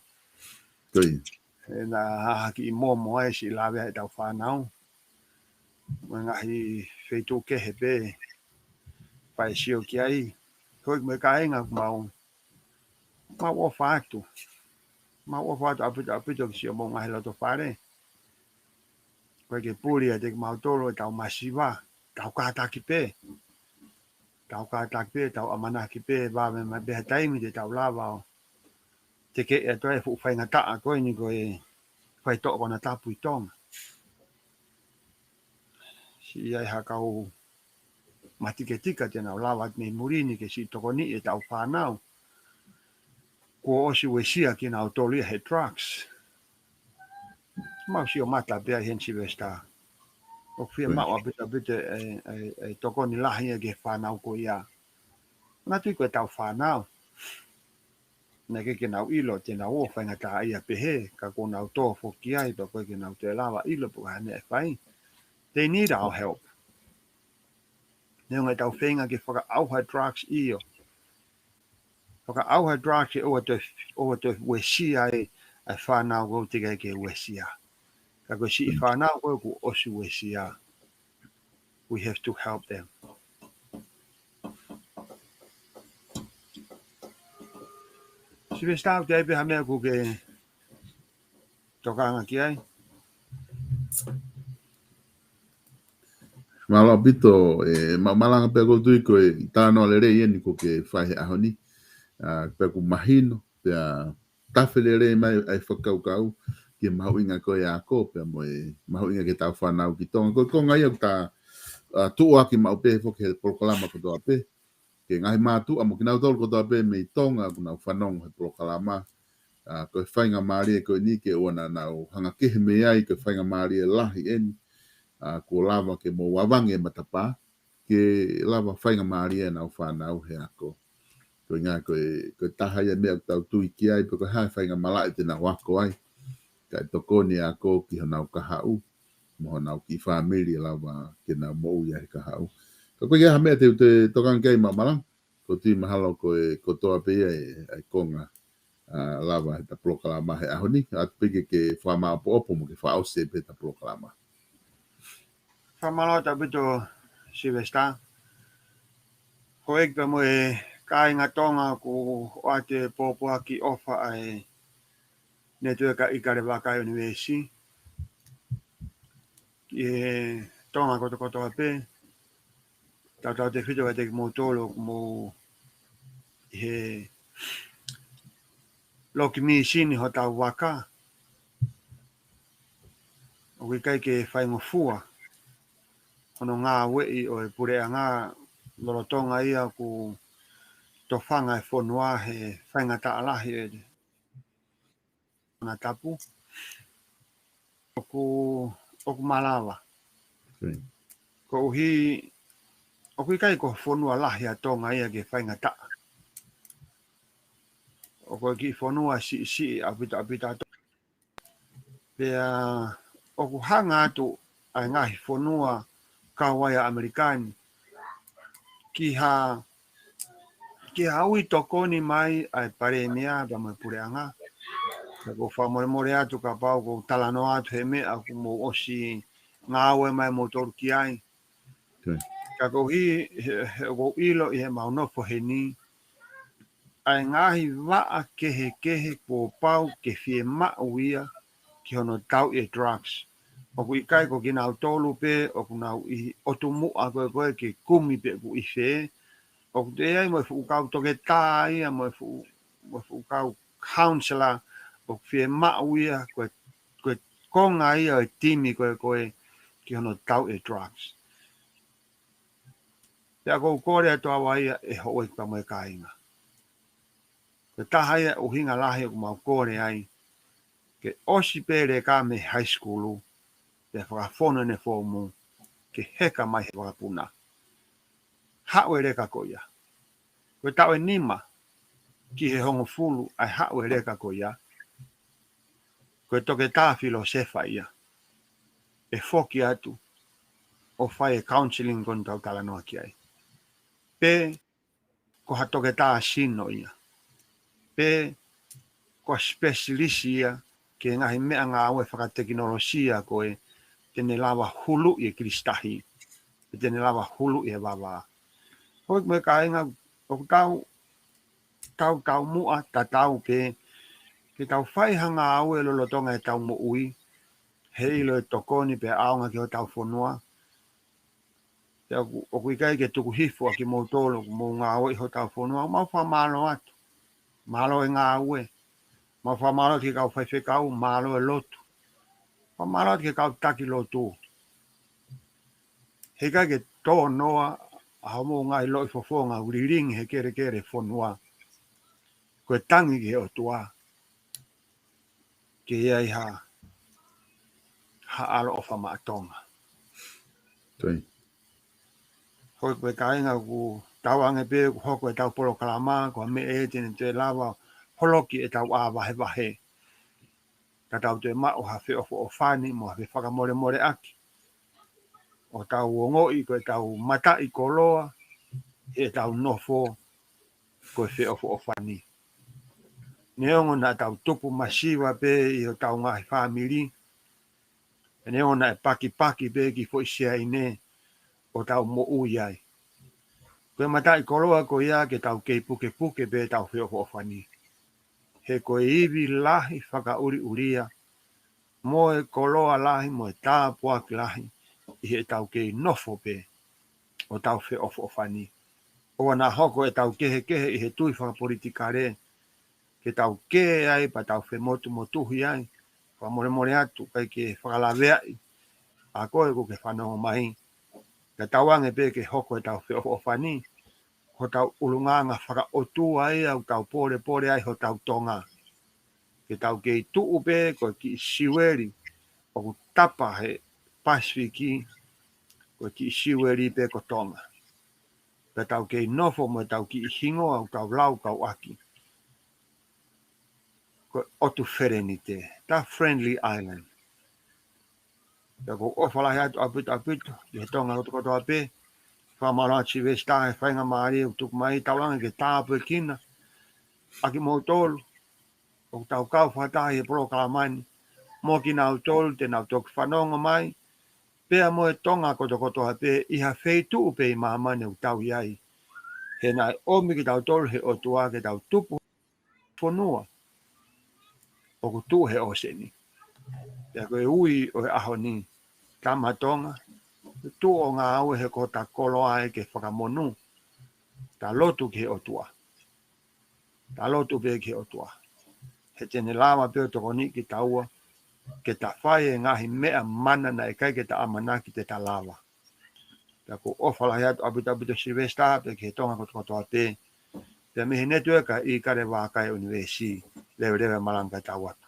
Ko ia. He naʻa hahaki ʻi momo ai siʻi lave ʻetau fānau. Mo e ngaahi feituʻu kehe pē, fai sio ki ai. Hoi mo e kāinga ʻoku mau, mau ʻofa atu. Mau ʻofa atu ʻaupito, ʻaupito ki siʻomou ngaahi loto fale. Ko e ke puli ʻa te kimautolu ʻetau masiva, tau kātaki pē. Tau kātaki pē, tau ʻamanaki pē, vave mai pē ha taimi te tau lava ʻo tekeʻi atu ai e fuʻu faingataʻa ko eni ko e faitoʻo konatapu ʻi Tonga. Siʻi ʻi ai ha kau matiketika te nau lava atu mei muli ni ke siʻi tokoniʻi ʻetau fānau. Kuo ʻosi uesia kinautolu ia he drugs. Mau sio mata pē ʻi heni Sylvester. ʻOku fiemaʻu ʻaupito, ʻaupito e, e, e tokoni lahi ia ki he fānau ko ia. Naʻa tui ko ʻetau fānau. Naʻe ʻikai ke nau ʻilo te nau ō ʻo faingataʻaʻia pehē, ka kuo nau tō foki ai, pea ʻoku ʻikai ke nau toe lava ʻilo pe ko e hā e meʻa ʻe fai. They need our help. Neongo ʻetau feinga ke fakaʻauha e drugs, ʻio. Fakaʻauha e drugs ʻe ʻoua toe, ʻoua toe uesia ai ʻa e fānau ko ē ʻoku teʻeki ai ke uesia. Ka ko e siʻi fānau ko ē kuo ʻosi uesia, we have to help them. Sylvester, ʻoku ʻi ai pē ha meʻa ʻoku ke tokanga ki ai? Mālō ʻaupito, ʻe, ma-, malanga pē ʻoku ou tui ko e talanoa lelei eni ʻoku ke fai he ʻaho ni. ʻA, pea ʻoku mahino, pea tafe lelei mai ʻa e fakakaukau ki he mahuʻinga ko ē ʻa e ako, pea mo e mahuʻinga ki heʻetau fānau ki Tonga. Ko e konga ia ʻoku ta, ʻa, tuʻuaki maʻu pē foki he polokalama kotoa pē. Ki he ngaahi mātuʻa mo kinautolu kotoa pē mei Tonga ʻoku nau fanongo he polokalama. ʻA, ko e faingamālie ko eni ke ʻoua naʻa nau hanga kehe mei ai, ko e faingamālie lahi eni. ʻA, kuo lava ke mou avangi e matapā, ke lava faingamālie ʻenau fānau he ako. Koeʻuhi ko e, ko e taha ia e meʻa ʻoku tau tui ki ai, pe ko e hā e faingamalaʻe te nau ako ai. Kae tokoni e ako ki honau kahaʻu, mo honau kiʻi fāmili ʻe lava ke nau moʻui ai he kahaʻu. Ka ko e hā e meʻa te u toe tokanga ki ai Maʻumalanga, ʻoku ou tui mahalo ko e kotoa pē ia e, e konga, ʻa, lava heʻeta polokalama he ʻaho ni, ʻoatu pē ke, ke fakamāʻopoʻopo mo ke fakaʻosi pē heʻeta polokalama. Fakamālō atu ʻaupito Sylvester. Houʻeiki pea mo e kāinga Tonga ʻoku ʻoatu e pōpoaki ʻofa ʻa e Network ʻa ʻIkale Vākai ʻUnivēsi. ʻI he Tonga kotokotoa pē, tautautefito kiate kimoutolu ʻoku mou ʻi he loki mīsini hotau vaka. ʻOku ʻikai ke faingofua hono ngāueʻi ʻo e puleʻanga lolotonga ia ʻoku tofanga e fonua he faingataʻa lahi e konatapu. ʻOku, ʻoku malava. Koeʻuhi ʻOku ʻikai ko e fonua lahi ʻa Tonga ia ke faingataʻa. ʻOku ʻi ai e kiʻi fonua siʻisiʻi ʻaupito ʻaupito ʻa Tonga. Pea ʻoku hanga atu ʻa e ngaahi fonua kau ai ʻa ʻAmelika ni ki ha, ki ha ui tokoni mai ʻa e palēmia pea mo e puleʻanga. Ka ʻoku ou fakamolemole atu kapau ʻoku ou talanoa atu he meʻa ʻoku mou ʻosi ngāue mai moutolu ki ai. Ka koeʻuhi he, he ʻoku ou ʻilo ʻi heʻemau nofo heni, ʻa e ngaahi vaʻa kehekehe kuo pau ke fiemaʻu ia ki hono tauʻi e drugs. ʻOku ʻikai ko kinautolu pē ʻoku nau ʻi ʻOtumuʻa ko ē ko ē ke kumi pe ʻoku ʻi fē. ʻOku toe ʻi ai mo e fuʻu kau toketā ia, mo e fuʻu, mo e fuʻu kau counselor, ʻoku fiemaʻu ia ko e, ko e konga ia ʻo e timi ko ē ko ē ki hono tauʻi e drugs. Pea ʻoku ou kole atu ʻa ia ʻe houʻeiki pea mo e kāinga. Ko e taha ia ʻuhinga lahi ʻoku mau kole ai, ke ʻosi pē leka mei high school, pea fakafonu ʻene foomu, ke heka mai he vakapuna. Haʻu e leka ko ia. Ko e taʻu ʻe nima ki he hongofulu ʻa e haʻu e leka ko ia, ko e toketā filōsefa ia. ʻE foki atu ʻo fai e counseling ko eni ʻoku tau talanoa ki ai. Pe ko ha toketā sino ia. Pe ko ha specialist ia ki he ngaahi meʻangāue fakatekinolosia ko ē te ne lava huluʻi e kilisitahi. Pe te ne lava huluʻi e vavā. Houʻeiki mo e kāinga, ʻoku tau, tau, tau muʻa tatau pē ke tau fai ha ngāue lolotonga ʻetau moʻui, heiʻilo e tokoni pea ʻaonga ki hotau fonua. Pea ʻoku, ʻoku ʻikai ke tuku hifo ʻa kimoutolu ʻoku mou ngāueʻi hotau fonua, mau fakamālō atu. Mālō e ngāue. Mau fakamālō atu ki he kau faifekau, mālō e lotu. Fakamālō atu ki he kau taki lotu. He ʻikai ke tō noa ʻa hoʻomou ngaahi loʻifofonga ʻoku lilingi he kelekele fonua. Ko e tangi ki he ʻOtua ke ʻi ai ha, ha ʻaloʻofa maʻa Tonga. Houʻeiki mo e kāinga, ʻoku tauange pē ʻoku hoko ʻetau polokalama, ko e meʻa ē te ne toe lava holoki ʻetau ʻā vahevahe. Ka tau toe maʻu ha feʻofoʻofani mo ha fefakamolemoleʻaki. ʻO tau ongoʻi ko ʻetau mataʻikoloa, ʻetau nofo, ko e feʻofoʻofani. Neongo naʻa tau tupu masiva pē ʻi hotau ngaahi fāmili, neongo naʻe pakipaki pē ki foʻi siaine ʻo tau moʻui ai. Ko e mataʻikoloa ko ia ke tau kei pukepuke pē ʻetau feʻofoʻofani. He ko e ivi lahi fakaʻuliʻulia mo e koloa lahi mo e tāpuaki lahi ʻi heʻetau kei nofo pē ʻo tau feʻofoʻofani. ʻOua naʻa hoko ʻetau kehekehe ʻi he tui fakapolitikale ke tau kē ai pea tau femotumotuhi ai. Fakamolemole atu, ʻikai ke fakalaveaʻi ʻa koe ʻoku ke fanongo mai. Ka tauange pē ke hoko ʻetau feʻofoʻofani, hotau ʻulungaanga fakaʻotua ia ʻoku tau polepole ai hotau Tonga. Ke tau kei tuʻu pē ko e kiʻi siueli ʻoku tapa he Pasifiki, ko e kiʻi siueli pē ko Tonga. Pea tau kei nofo mo ʻetau kiʻi hingoa ʻoku tau laukau ʻaki, ko e ʻOtu Felenite, the friendly island. Pea ʻoku ou ʻofa lahi atu ʻaupito ʻaupito ki he Tonga kotokotoa pē. Fakamālō atu Sylvester he faingamālie ʻoku tuku mai, tauange ke tāpuekina ʻa kimoutolu ʻoku tau kau fakataha he polokalama ni, mo kinautolu te nau toki fanongo mai, pea mo e Tonga kotokotoa pē ʻi ha feituʻu pē ʻi māmani ʻoku tau ʻi ai. He naʻe ʻomi kitautolu he ʻOtua ke tau tupu fonua ʻoku tuʻu he ʻōseni. Pea ko e ui ʻo e ʻaho ni, tama Tonga, tuʻu ʻo ngāue he ko hota koloa ē ke fakamonū. Ta lotu ki he ʻOtua. Ta lotu pē ki he ʻOtua. He te ne lava pē ʻo tokoniʻi kitaua ke ta fai e ngaahi meʻa mana naʻe ʻikai ke ta ʻamanaki te ta lava. Pea ʻoku ou ʻofa lahi atu ʻaupito ʻaupito Sylvester pea ki he Tonga kotokotoa pē. Pea mei he netiueka ʻi Kalevaaka ʻUnivēsi, leveleva e malanga kae tau atu.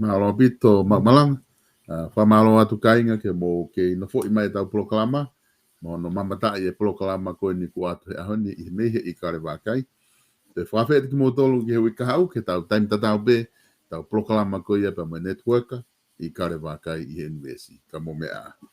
Mālō ʻaupito, ma-, malanga. ʻA, fakamālō atu kāinga ke mou kei nofoʻi mai ʻetau polokalama. mo hono mamataʻi e polokalama ko eni kuo ʻoatu he ʻaho ni ʻi he mei he ʻIkale Vakai. Te u fakafeʻiloaki kimoutolu ki he uike kahaʻu, ki heʻetau taimi tatau pē, ʻetau polokalama ko ia pea mo e network, ʻIkale Vakai ʻi he ʻunivēsi. Ka mou meʻa ā.